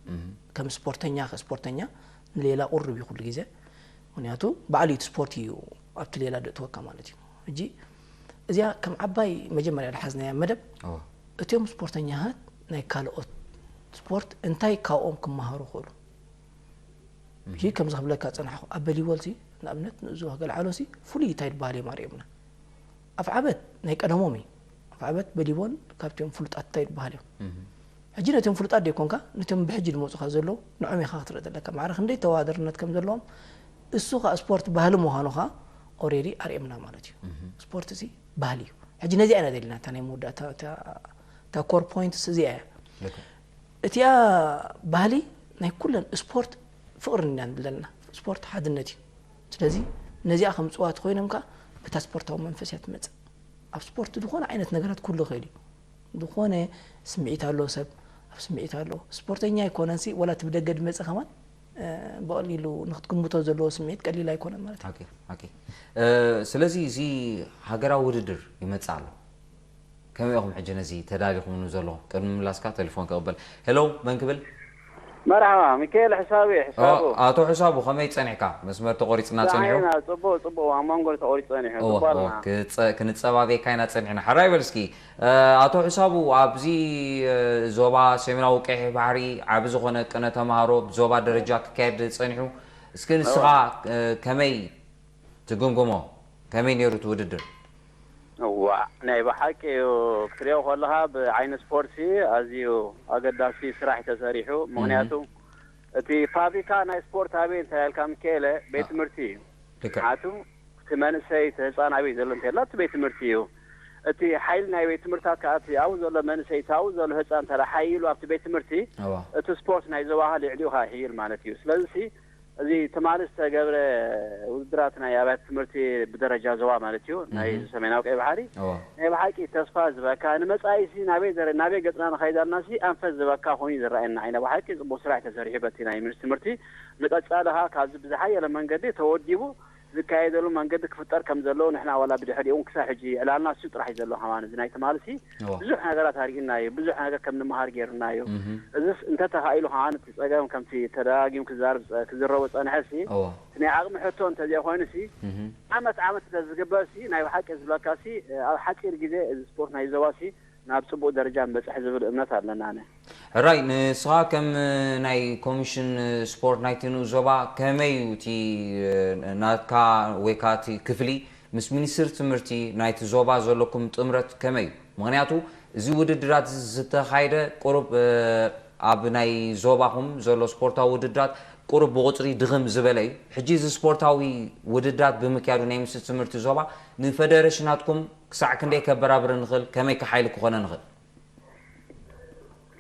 ከም ስፖርተኛ ከ ስፖርተኛ ንሌላ ቁርብ እዩ ኩሉ ግዜ። ምክንያቱ ባዕሉ እቲ ስፖርት እዩ ኣብቲ ሌላ ደእትወካ ማለት እዩ። ሕጂ እዚኣ ከም ዓባይ መጀመርያ ዝሓዝናያ መደብ እቲኦም ስፖርተኛታት ናይ ካልኦት ስፖርት እንታይ ካብኦም ክመሃሩ ክእሉ። ሕጂ ከምዚ ክብለካ ዝፀናሕኩ ኣብ በሊቦል ሲ ንኣብነት ንእዙ ገልዓሎ ሲ ፍሉይ እንታይ ዝበሃል እዮም ኣርእዮምና። ኣፍዓበት ናይ ቀደሞም እዩ። ኣፍዓበት በሊቦል ካብቲኦም ፍሉጣት እንታይ ዝበሃል እዮም። ሕጂ ነቶም ፍሉጣት ደይኮንካ ነቶም ብሕጂ ዝመፁኻ ዘለዉ ንዖም ኢኻ ክትርኢ ዘለካ። ማዕረ ክንደይ ተወዳዳርነት ከም ዘለዎም እሱ ከዓ ስፖርት ባህሊ ምዃኑ ከዓ ኦሬዲ ኣርእየምና ማለት እዩ። ስፖርት ሲ ባህሊ እዩ። ሕጂ ነዚኣ ኢና ደሊና እታ ናይ መወዳእታ እታ ኮር ፖይንትስ እዚኣ እያ። እቲኣ ባህሊ ናይ ኩለን ስፖርት ፍቕሪ ኢና ዘለና። ስፖርት ሓድነት እዩ። ስለዚ ነዚኣ ከምፅዋ ተኮይኖም ከዓ በታ ስፖርታዊ መንፈስ እያ ትመፅእ። ኣብ ስፖርት ዝኾነ ዓይነት ነገራት ኩሉ ይኽእል እዩ። ዝኾነ ስምዒት ኣለዎ ሰብ ኣብ ስምዒት ኣለዎ። ስፖርተኛ ኣይኮነን ሲ ወላ እቲ ብደገ ዝመፅእ ከማን ብቐሊሉ ንክትግምቶ ዘለዎ ስምዒት ቀሊል ኣይኮነን ማለት እዩ። ኦኬ ኦኬ። ስለዚ እዚ ሃገራዊ ውድድር ይመፅእ ኣሎ። ከመይ ኢኹም ሕጂ ነዚ ተዳሊኹምሉ ዘለኹም? ቅድሚ ምላስካ ቴሌፎን ክቕበል። ሄሎ መን ክብል? መርሓባ ሚካኤል ሕሳቡ እየ። ሕሳቡ ኣቶ ሕሳቡ ከመይ ጸኒሕካ? መስመር ተቖሪጽና ጸኒሑ። ዳሓይና ጽቡቕ ጽቡቕ ኣብ መንጎ ተቖሪጹ ጸኒሑ። እወ ጽቡቕ እወ ኣለና። ክጸ- ክንጸባቤካ ኢና ጸኒሕና። ሕራይ በል እስኪ እ፣ ኣቶ ሕሳቡ ኣብዚ እ፣ ዞባ ሰሜናዊ ቀይሕ ባሕሪ ዓቢ ዝኾነ ቅነ ተማሃሮ ብዞባ ደረጃ ክካየድ ጸኒሑ። እስኪ ንስኻ እ፣ ከመይ ትግምግሞ? ከመይ ነይሩ እቲ ውድድር? እዋእ ናይ ብሓቂ እዩ ክትሪኦ ከለኻ ብዓይኒ ስፖርት ኣዝዩ ኣገዳሲ ስራሕ እዩ ተሰሪሑ ምክንያቱ እቲ ፋብሪካ ናይ ስፖርት ኣበይ እንታይ ያልካ ምከኤለ ቤት ትምህርቲ እዩ ልክዕ ኣቱ እቲ መንእሰይ እቲ ህፃን ኣበይ ዘሎ እንተላ እቲ ቤት ትምህርቲ እዩ እቲ ሓይሊ ናይ ቤት ትምህርታት ከዓ እቲ ኣብኡ ዘሎ መንእሰይ እቲ ኣብኡ ዘሎ ህፃን እንተ ሓይሉ ኣብቲ ቤት ትምህርቲ እዋ እቲ ስፖርት ናይ ዞባኻ ልዕሊኡ ከዓ ይሕይል ማለት እዩ ስለዚ እዚ ትማሊ ዝተገብረ ውድድራት ናይ ኣብያተ ትምህርቲ ብደረጃ ዞባ ማለት እዩ ናይ ሰሜናዊ ቀይ ባሕሪ ናይ ብሓቂ ተስፋ ዝበካ ንመፃኢ ሲ ናበይ ደረ ናበይ ገፅና ንኸይድ ኣለና ሲ ኣንፈት ዝበካ ኮይኑ ዝረኣየና ዓይነ ብሓቂ ፅቡቅ ስራሕ ተሰሪሑ በቲ ናይ ሚኒስትሪ ትምህርቲ ንቀፃሊ ካ ካብዚ ብዝሓየለ መንገዲ ተወዲቡ ዝካየደሉ መንገዲ ክፍጠር ከም ዘለዎ ንሕና ዋላ ብድሕሪኡ እውን ክሳብ ሕጂ ዕላልና እሱ ጥራሕ እዩ ዘሎ ከማን እዚ ናይ ትማሊ ሲ ብዙሕ ነገራት ኣርእዩና እዩ ብዙሕ ነገር ከም ንምሃር ገይሩና እዩ እዚስ እንተተኻኢሉ ከማን እቲ ፀገም ከምቲ ተደጋጊሙ ክዛረብ ክዝረቦ ፀንሐ ሲ እቲ ናይ ዓቕሚ ሕቶ እንተዘይኮይኑ ሲ ዓመት ዓመት እንተዝግበር ሲ ናይ ብሓቂ ዝብለካ ሲ ኣብ ሓፂር ግዜ እዚ ስፖርት ናይ ዞባ ሲ ናብ ፅቡቅ ደረጃ ንበፅሕ ዝብል እምነት ኣለና ኣነ ሕራይ ንስኻ ከም ናይ ኮሚሽን ስፖርት ናይቲ ንኡስ ዞባ ከመይ እዩ እቲ ናትካ ወይ ከዓ እቲ ክፍሊ ምስ ሚኒስትሪ ትምህርቲ ናይቲ ዞባ ዘለኩም ጥምረት ከመይ እዩ? ምኽንያቱ እዚ ውድድራት እዚ ዝተኻየደ ቁሩብ ኣብ ናይ ዞባኹም ዘሎ ስፖርታዊ ውድድራት ቁሩብ ብቑፅሪ ድኽም ዝበለ እዩ። ሕጂ እዚ ስፖርታዊ ውድድራት ብምክያዱ ናይ ሚኒስትሪ ትምህርቲ ዞባ ንፈደረሽናትኩም ክሳዕ ክንደይ ከበራብር ንኽእል፣ ከመይ ከሓይል ክኾነ ንኽእል?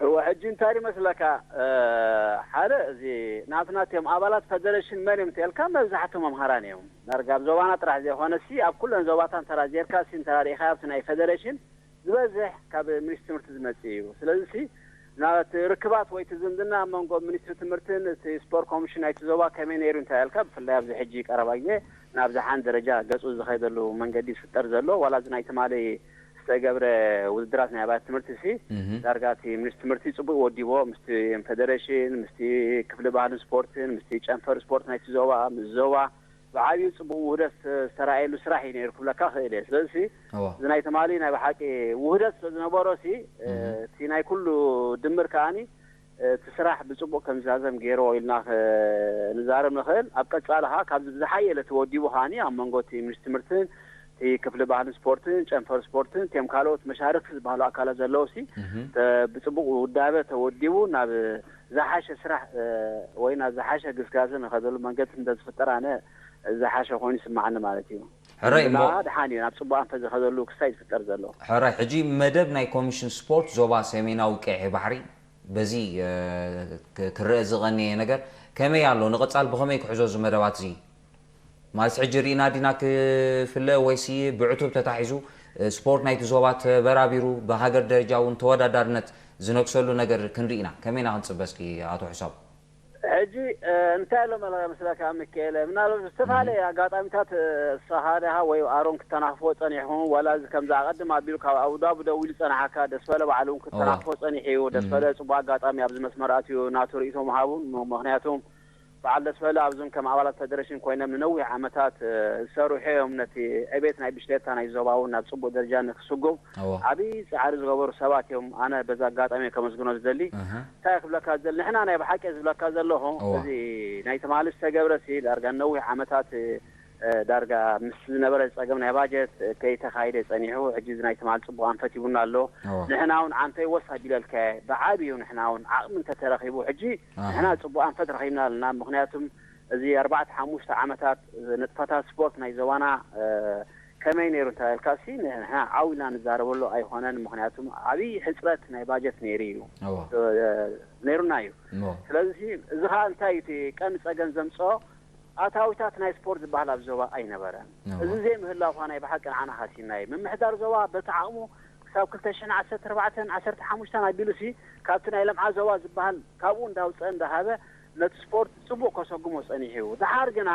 እወ ሕጂ እንታይ ይመስለካ ሓደ እዚ ናትና እቲኦም ኣባላት ፈደረሽን መን እዮም ተልካ መብዛሕቶም መምሃራን እዮም ዳርጋ ኣብ ዞባና ጥራሕ ዘይኮነ ሲ ኣብ ኩለን ዞባታ እንተራ ዜርካ ሲ እንተራ ርኢኻ ኣብቲ ናይ ፈደረሽን ዝበዝሕ ካብ ሚኒስትሪ ትምህርቲ ዝመጽእ እዩ ስለዚ ሲ ናቲ ርክባት ወይ እቲ ዝምድና ኣብ መንጎ ሚኒስትሪ ትምህርትን እቲ ስፖርት ኮሚሽን ናይቲ ዞባ ከመይ ነይሩ እንታይ ያልካ ብፍላይ ኣብዚ ሕጂ ቀረባ ግዜ ናብ ዝሓን ደረጃ ገጹ ዝኸይደሉ መንገዲ ዝፍጠር ዘሎ ዋላ እዚ ናይ ትማሊ ዝተገብረ ውድድራት ናይ ኣብያተ ትምህርቲ ሲ ዳርጋ እቲ ሚኒስትሪ ትምህርቲ ጽቡቅ ወዲቦ ምስቲ ፌደሬሽን ምስቲ ክፍሊ ባህልን ስፖርትን ምስቲ ጨንፈር ስፖርት ናይቲ ዞባ ምስ ዞባ ብዓብዩ ጽቡቅ ውህደት ዝተራእየሉ ስራሕ እዩ ነይሩ ክብለካ ክእል እየ ስለዚ እዚ ናይ ትማሊ ናይ ብሓቂ ውህደት ስለ ዝነበሮ ሲ እቲ ናይ ኩሉ ድምር ከዓኒ እቲ ስራሕ ብፅቡቕ ከም ዝዛዘም ገይርዎ ኢልና ክ- ንዛረብ ንኽእል። ኣብ ቀፃሊ ከዓ ካብዚ ብዝሓየለ ተወዲቡ ከዓኒ ኣብ መንጎ እቲ ሚኒስትሪ ትምህርትን እቲ ክፍሊ ባህልን ስፖርትን ጨንፈር ስፖርትን እቲኦም ካልኦት መሻርክቲ ዝበሃሉ ኣካላት ዘለዉ ሲ ተ- ብፅቡቕ ውዳበ ተወዲቡ ናብ ዝሓሸ ስራሕ እ፣ ወይ ናብ ዝሓሸ ግስጋሰ ንኸደሉ መንገዲ እንተዝፍጠር ኣነ ዝሓሸ ኮይኑ ይስማዓኒ ማለት እዩ። ሕራይ እሞ ድሓን እዩ ናብ ፅቡቅ ኣንፈት ዝኸደሉ ክስታይ ዝፍጠር ዘሎ። ሕራይ ሕጂ መደብ ናይ ኮሚሽን ስፖርት ዞባ ሰሜናዊ ቀይሕ ባሕሪ በዚ እ፣ ክ- ክረአ ዝቐነየ ነገር ከመይ ኣሎ? ንቐጻል ብኸመይ ክሕዞ እዚ መደባት እዚ? ማለት ሕጂ ርኢና ዲና ክፍለ ወይሲ ብዕቱብ ተታሒዙ እ፣ ስፖርት ናይቲ ዞባ ተበራቢሩ ብሃገር ደረጃ እውን ተወዳዳርነት ዝነግሰሉ ነገር ክንርኢ ኢና? ከመይ ኢና ክንጽበ እስኪ ኣቶ ሕሳቡ? ሕጂ እ፣ እንታይ ኣሎ መለ መስለካ ሚካኤለ፣ ምናልባት ዝተፈላለየ ኣጋጣሚታት እ፣ ንስኻ ዲኻ ወይ ኣሮን ክተናኽፎ ጸኒሕኩም ዋላ እዚ ከምዚ ኣቐድም ኣቢሉ ካብ ኣቡዳቢ ደዊሉ ጸናሓካ ደስ በለ ባዕሉ እውን ክተናኽፎ ጸኒሑ እዩ። ደስ በለ ጽቡቅ ኣጋጣሚ ኣብዚ መስመር ኣትዩ ናቱ ርእይቶ ምሃቡን ም- ምኽንያቱ በዓል ደስበለ ኣብዞም ከም ኣባላት ፈደረሽን ኮይኖም ንነዊሕ ዓመታት ዝሰርሑ እዮም። ነቲ ዕቤት ናይ ብሽክሌታ ናይ ዞባ እውን ናብ ጽቡቕ ደረጃ ንክስጉም ዓብዪ ጻዕሪ ዝገበሩ ሰባት እዮም። ኣነ በዚ ኣጋጣሚ ከመስግኖ ዝደሊ እንታይ ክብለካ ዝደሊ፣ ንሕና ናይ ብሓቂ ዝብለካ ዘለኹ እዚ ናይ ትማሊ ዝተገብረ ሲ ዳርጋ ነዊሕ ዓመታት ዳርጋ ምስ ዝነበረ ጸገም ናይ ባጀት ከይተኻይደ ጸኒሑ፣ ሕጂ እዚ ናይ ትማሊ ጽቡቕ ኣንፈት ሂቡና ኣሎ። ንሕና እውን ዓንተይ ወስ ኣቢለልካ ብዓብዩ ንሕና እውን ዓቕሚ እንተተረኺቡ ሕጂ ንሕና ጽቡቕ ኣንፈት ረኺብና ኣለና። ምኽንያቱም እዚ ኣርባዕተ ሓሙሽተ ዓመታት ንጥፈታት ስፖርት ናይ ዞባና ከመይ ነይሩ እንተባልካ ሲ ንሕና ዓው ኢልና ንዛረበሉ ኣይኮነን። ምኽንያቱም ዓብዪ ሕፅረት ናይ ባጀት ነይሩ እዩ ነይሩና እዩ። ስለዚ እዚ ከዓ እንታይ እዩ እቲ ቀንዲ ፀገም ዘምፅኦ ኣታዊታት ናይ ስፖርት ዝበሃል ኣብ ዞባ ኣይነበረን። እዚ ዘይምህላው ከዓ ናይ ብሓቂ ንዓና ሃሲና እዩ። ምምሕዳር ዞባ በቲ ዓቕሙ ክሳብ ክልተ ሽሕን ዓሰርተ ኣርባዕተን ዓሰርተ ሓሙሽተን ኣቢሉሲ ካብቲ ናይ ልምዓት ዞባ ዝበሃል ካብኡ እንዳውፀአ እንዳሃበ ነቲ ስፖርት ፅቡቕ ከሰጉሞ ፀኒሑ እዩ። ድሓር ግና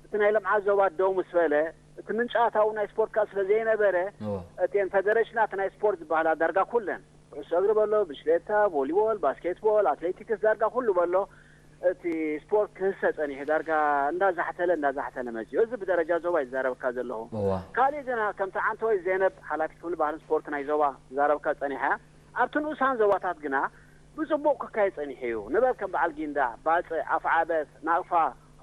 እቲ ናይ ልምዓት ዞባ ደው ምስ በለ እቲ ምንጪ ኣታዊ ናይ ስፖርት ከዓ ስለ ዘይነበረ እተን ፈደረሽናት ናይ ስፖርት ዝበሃላ ዳርጋ ኩለን ኩዕሶ እግሪ በሎ፣ ብሽክሌታ፣ ቮሊቦል፣ ባስኬትቦል፣ ኣትሌቲክስ ዳርጋ ኩሉ በሎ እቲ ስፖርት ክህሰ ጸኒሑ ዳርጋ እንዳዛሕተለ እንዳዛሕተለ መጺኡ። እዚ ብደረጃ ዞባ ይዛረብካ ዘለኹ። እዋ። ካሊእ ግና ከምቲ ዓንተወይ ዜነብ ሓላፊት ክፍሊ ባህልን ስፖርት ናይ ዞባ ዝዛረብካ ጸኒሓ ኣብቲ ንኡሳን ዞባታት ግና ብጽቡቕ ክካየድ ጸኒሑ እዩ። ንበል ከም በዓል ጊንዳዕ፣ ባጽዕ፣ ኣፍዓበት፣ ናቕፋ፣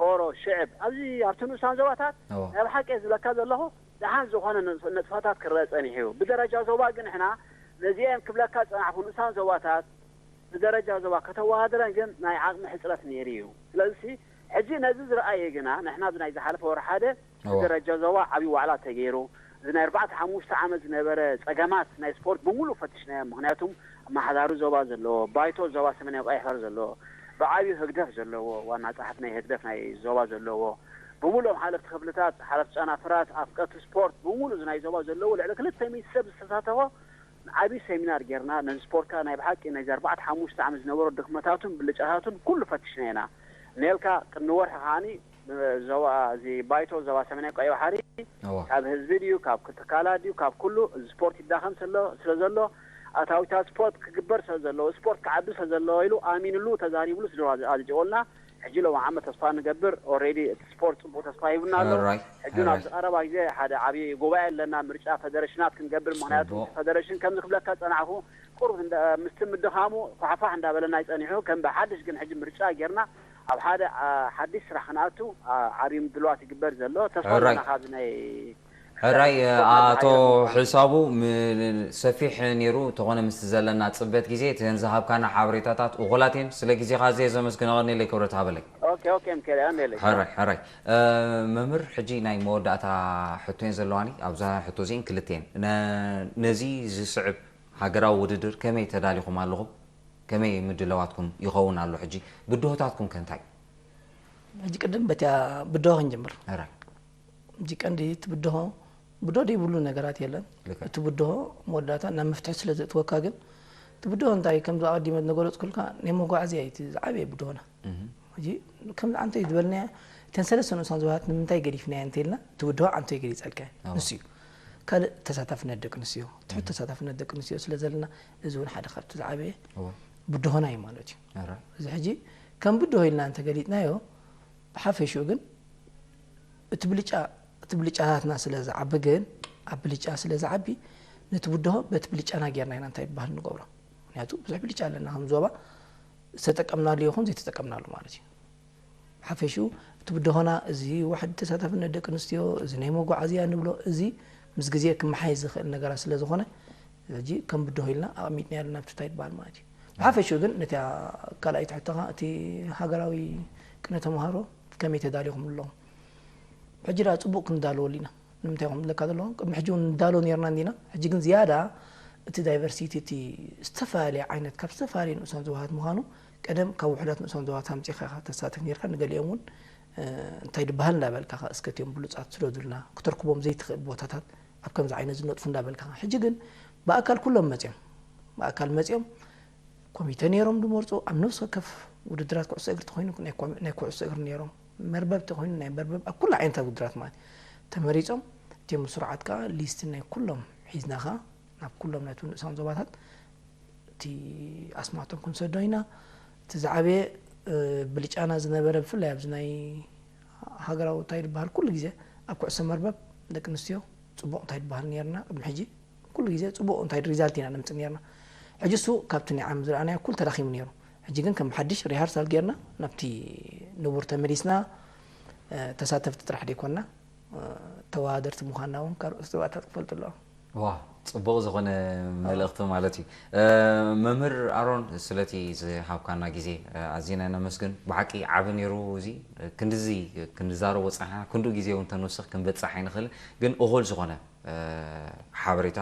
ሆሮ፣ ሽዕብ ኣብዚ ኣብቲ ንኡሳን ዞባታት እዋ። ናይ ብሓቂ እየ ዝብለካ ዘለኹ ደሓን ዝኾነ ንጥፈታት ክረአ ጸኒሑ እዩ። ብደረጃ ዞባ ግን ንሕና ነዚኤን ክብለካ ዝጸናሕኩ ንኡሳን ዞባታት ብደረጃ ዞባ ከተወዳድረን ግን ናይ ዓቕሚ ሕጽረት ነይሩ እዩ። ስለዚ ሕጂ ነዚ ዝረኣየ ግና ንሕና ኣብዚ ናይ ዝሓለፈ ወርሒ ሓደ ብደረጃ ዞባ ዓብዪ ዋዕላ ተገይሩ እዚ ናይ ኣርባዕተ ሓሙሽተ ዓመት ዝነበረ ጸገማት ናይ ስፖርት ብምሉእ ፈቲሽናዮ። ምኽንያቱም ኣመሓዳሪ ዞባ ዘለዎ፣ ባይቶ ዞባ ሰሜናዊ ቀይሕ ባሕሪ ዘለዎ፣ ብዓብዩ ህግደፍ ዘለዎ፣ ዋና ጸሓፊ ናይ ህግደፍ ናይ ዞባ ዘለዎ፣ ብምሉኦም ሓለፍቲ ክፍልታት፣ ሓለፍቲ ጨናፍራት፣ ኣፍቀርቲ ስፖርት፣ ብምሉእ እዚ ናይ ዞባ ዘለዎ ልዕሊ ክልተ ሚእቲ ሰብ ዝተሳተፎ ዓብዪ ሴሚናር ጌርና። ነዚ ስፖርት ከኣ ናይ ብሓቂ ናይዚ ኣርባዕተ ሓሙሽተ ዓመት ዝነበሩ ድኽመታቱን ብልጫታቱን ኩሉ ፈቲሽና ኢና። ኔልካ ቅድሚ ወርሒ ከዓኒ ዞባ እዚ ባይቶ ዞባ ሰሜናዊ ቀይሕ ባሕሪ ካብ ህዝቢ ድዩ ካብ ትካላት ድዩ ካብ ኩሉ እዚ ስፖርት ይዳኸም ስለ ዘሎ ኣታዊታት ስፖርት ክግበር ስለ ዘለዎ ስፖርት ክዓቢ ስለ ዘለዎ ኢሉ ኣሚንሉ ተዛሪብሉ ስለ ኣዝጨወልና ሕጂ ሎም ዓመት ተስፋ ንገብር ኦሬዲ እቲ ስፖርት ፅቡቅ ተስፋ ሂቡና ኣሎ። ሕጂ ኣብዚ ቀረባ ግዜ ሓደ ዓብዪ ጉባኤ ኣለና ምርጫ ፈደረሽናት ክንገብር ምክንያቱ ፈደረሽን ከምዚ ክብለካ ዝፀናዕኩ ቁሩብ ምስቲ ምድኻሙ ፋሕፋሕ እንዳበለና ይፀኒሑ ከም ብሓድሽ ግን ሕጂ ምርጫ ጌርና ኣብ ሓደ ሓድሽ ስራሕ ክንኣቱ ዓብዪ ምድልዋት ይግበር ዘሎ ተስፋ ኣለና ካብዚ ናይ ሕራይ ኣቶ ሕሳቡ ሰፊሕ ነይሩ እንተኾነ ምስቲ ዘለና ፅበት ግዜ እተን ዝሃብካና ሓበሬታታት እኹላት እየን። ስለ ግዜኻ ኣዝየ ዘመስግን። ኣቐንየለይ ክብረት ሃበለይ። ኦኬ ኦኬ ምከለ ኣንደለይ። ሕራይ ሕራይ መምህር ሕጂ ናይ መወዳእታ ሕቶ እየን ዘለዋኒ። ኣብዛ ሕቶ እዚአን ክልተ እየን። ነዚ ዝስዕብ ሃገራዊ ውድድር ከመይ ተዳሊኹም ኣለኹም? ከመይ ምድለዋትኩም ይኸውን ኣሎ? ሕጂ ብድሆታትኩም ከ እንታይ? ሕጂ ቅድም በቲያ ብድሆ ክንጅምር። ሕጂ ቀንዲ እቲ ብድሆ ብድሆ ደይብሉ ነገራት የለን። እቲ ብድሆ መወዳእታ ናብ መፍትሒ ስለ ዘእትወካ ግን እቲ ብድሆ እንታይ ከም ኣቐዲመ ዝነገረፅኩልካ ናይ መጓዓዝያ እዩ እቲ ዝዓበየ ብድሆና። ሕጂ ከም ዓንተይ ዝበልናዮ እተን ሰለስተ ንኡሳን ዞባታት ንምንታይ ገዲፍናዮ እንተኢልና እቲ ብድሆ ዓንተይ ገሊፀልካ እዩ። ንሱ እዩ። ካልእ ተሳታፍነት ደቂ ኣንስትዮ ትሑት ተሳታፍነት ደቂ ኣንስትዮ ስለ ዘለና እዚ እውን ሓደ ካብቲ ዝዓበየ ብድሆና እዩ ማለት እዩ። እዚ ሕጂ ከም ብድሆ ኢልና እንተገሊፅናዮ ብሓፈሽኡ ግን እቲ ብልጫ እቲ ብልጫታትና ስለ ዝዓቢ ግን ኣብ ብልጫ ስለ ዝዓቢ ነቲ ብድሆ በቲ ብልጫና ጌርና ኢና እንታይ ይበሃል ንገብሮ። ምክንያቱ ብዙሕ ብልጫ ኣለና ከም ዞባ ዝተጠቀምናሉ ይኹን ዘይተጠቀምናሉ ማለት እዩ። ሓፈሽኡ እቲ ብደኾና እዚ ዋሕዲ ተሳታፍነት ደቂ ኣንስትዮ፣ እዚ ናይ መጓዓዝያ ንብሎ፣ እዚ ምስ ግዜ ክመሓየሽ ዝኽእል ነገራት ስለ ዝኾነ፣ ሕጂ ከም ብድሆ ኢልና ኣቐሚጥና ያለና ኣብቲ እንታይ ይበሃል ማለት እዩ። ብሓፈሽኡ ግን ነቲ ካልኣይቲ ሕቶኻ፣ እቲ ሃገራዊ ቅነ ተምሃሮ ከመይ ተዳሊኹም ኣለኹም? ሕጂ ደኣ ጽቡቕ ክንዳለወሉ ኢና። ንምንታይ ከም ዝብለካ ዘለኹ፣ ቅድሚ ሕጂ እውን ንዳሎ ነርና እንዲና። ሕጂ ግን ዝያዳ እቲ ዳይቨርሲቲ፣ እቲ ዝተፈላለየ ዓይነት፣ ካብ ዝተፈላለየ ንኡሳን ዞባታት ምዃኑ፣ ቀደም ካብ ውሑዳት ንኡሳን ዞባታት ኣምጺእካ ኢኻ ተሳተፍ ነርካ። ንገሊኦም እውን፣ እ፣ እንታይ ድበሃል እንዳበልካ፣ ከ እስከ እቲኦም ብሉጻት ስደዱልና፣ ክተርክቦም ዘይትኽእል ቦታታት ኣብ ከምዚ ዓይነት ዝነጥፉ እንዳበልካ። ሕጂ ግን ብኣካል ኩሎም መጺኦም፣ ብኣካል መጺኦም ኮሚተ ነይሮም ድመርጹ። ኣብ ነፍሲ ወከፍ ውድድራት ኩዕሶ እግሪ ተኾይኑ ናይ ኮሚ-፣ ናይ ኩዕሶ እግሪ ነይሮም፣ መርበብ ተኾይኑ ናይ መርበብ፣ ኣብ ኩሉ ዓይነታት ውድድራት ማለት እዩ። ተመሪጾም፣ እቲኦም ብስሩዓት ከኣ ሊስት ናይ ኩሎም ሒዝና ከኣ ናብ ኩሎም ናይቶም ንኡሳን ዞባታት እቲ ኣስማቶም ክንሰዶ ኢና። እቲ ዝዓበየ፣ እ፣ ብልጫና ዝነበረ ብፍላይ ኣብዚ ናይ ሃገራዊ እንታይ ዝበሃል ኩሉ ግዜ ኣብ ኩዕሶ መርበብ ደቂ ኣንስትዮ ጽቡቕ እንታይ ዝበሃል ነይርና ቅድሚ ሕጂ ኩሉ ግዜ ጽቡቕ እንታይ ሪዛልት ኢና ነምጽእ ነርና። ሕጂ እሱ ካብቲ ናይ ዓም ዝረኣናዮ ኩሉ ተዳኺሙ ነይሩ። ሕጂ ግን ከም ሓድሽ ሪሃርሳል ጌርና ናብቲ ንቡር ተመሊስና፣ እ፣ ተሳተፍቲ ጥራሕ ደይኮንና፣ እ፣ ተወዳደርቲ ምዃንና እውን ካልኦት ሰባት ክፈልጡ ኣለዎም። ዋ፣ ጽቡቕ ዝኾነ መልእኽቲ ማለት እዩ። እ፣ መምህር ኣሮን፣ ስለቲ ዝሃብካና ግዜ፣ እ፣ ኣዚና ነመስግን። ብሓቂ ዓቢ ነይሩ እዚ። ክንድዚ ክንዛረቦ ጸኒሕና፣ ክንድኡ ግዜ እውን ተንውስኽ ክንበጽሕ ኣይንኽእልን። ግን እኹል ዝኾነ፣ እ፣ ሓበሬታ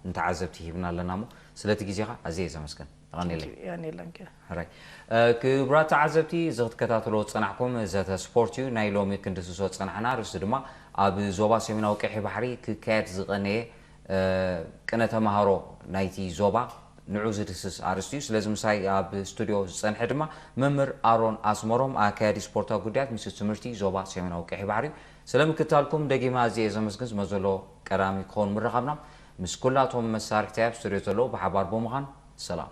ንተዓዘብቲ ሂብና ኣለና እሞ፣ ስለቲ ግዜኻ ኣዝየ እየ ዘመስግን። የቐንየለይ። የቐንየለይ። ሕራይ። እ፣ ክቡራት ተዓዘብቲ፣ እዚ ክትከታተልዎ ዝጸናሕኩም ዘተ ስፖርት እዩ። ናይ ሎሚ ክንድስሶ ዝጸናሕና ኣርእስቲ ድማ ኣብ ዞባ ሰሜናዊ ቀይሕ ባሕሪ ክካየድ ዝቐነየ፣ እ፣ ቅነ ተምሃሮ ናይቲ ዞባ ንዑ ዝድስስ ኣርእስቲ እዩ። ስለዚ ምሳይ ኣብ ስቱድዮ ዝጸንሐ ድማ መምህር ኣሮን ኣስመሮም፣ ኣካያዲ ስፖርታዊ ጉዳያት ሚኒስትሪ ትምህርቲ ዞባ ሰሜናዊ ቀይሕ ባሕሪ እዩ። ስለ ምክታልኩም ደጊመ ኣዝየ እየ ዘመስግን። ዝመዘሎ ቀዳሚ ክኸውን ምረኻብና። ምስ ኩላቶም መሳርሕቲ ኣብ ስቱድዮ ዘለዉ ብሓባር ብምዃን ሰላም።